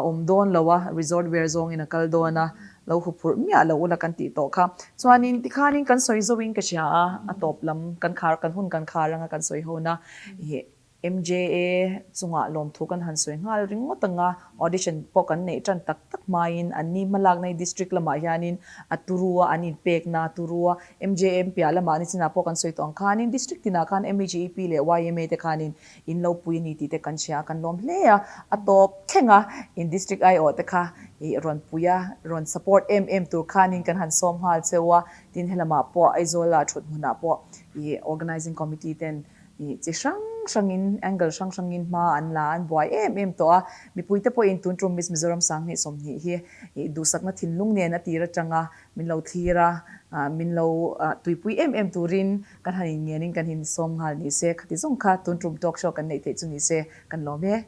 awm dawn lo a, resort wear zawngin a kal dawn a, lo huphurh miah lo ula kan tih tawh kha. Chuanin tikhanin kan sawi zoin ka hria a, a tawp lam kan khar kan hun kan khar anga kan sawi ho na ih MJA chungah lawmthu kan han sawi nghal ringawt ang a, audition pawh kan neih tan tak tak hmain anni hmalakna hi district lamah hianin a turu a, an inpekna a turu a, MJM piah lamah nichinah pawh kan sawi tawh ang khanin district tinah khan MEGEP leh YMA te khanin in lo pui a ni tih te kan hria a, kan lawm hle a, a tawp thleng a, in district aiawh te kha ih rawn pui a, rawn support em em tur khanin kan han sawm nghal cheu a, tin helamah pawh Aizawl-ah thut hmunah pawh ih organising committee ten ih chi hrang. hrangin, angle hrang hrangin hma an la, an buai em em tawh a. Mipuite pawhin tun tum Miss Mizoram 2020 hi duhsakna thinlung nen a tir atanga min lo thlir a, min lo tuipui em em turin kan han inngenin kan insawm nghal ni se, khati zawng kha tun tum talk show kan neih theih chu ni se kan lawm e.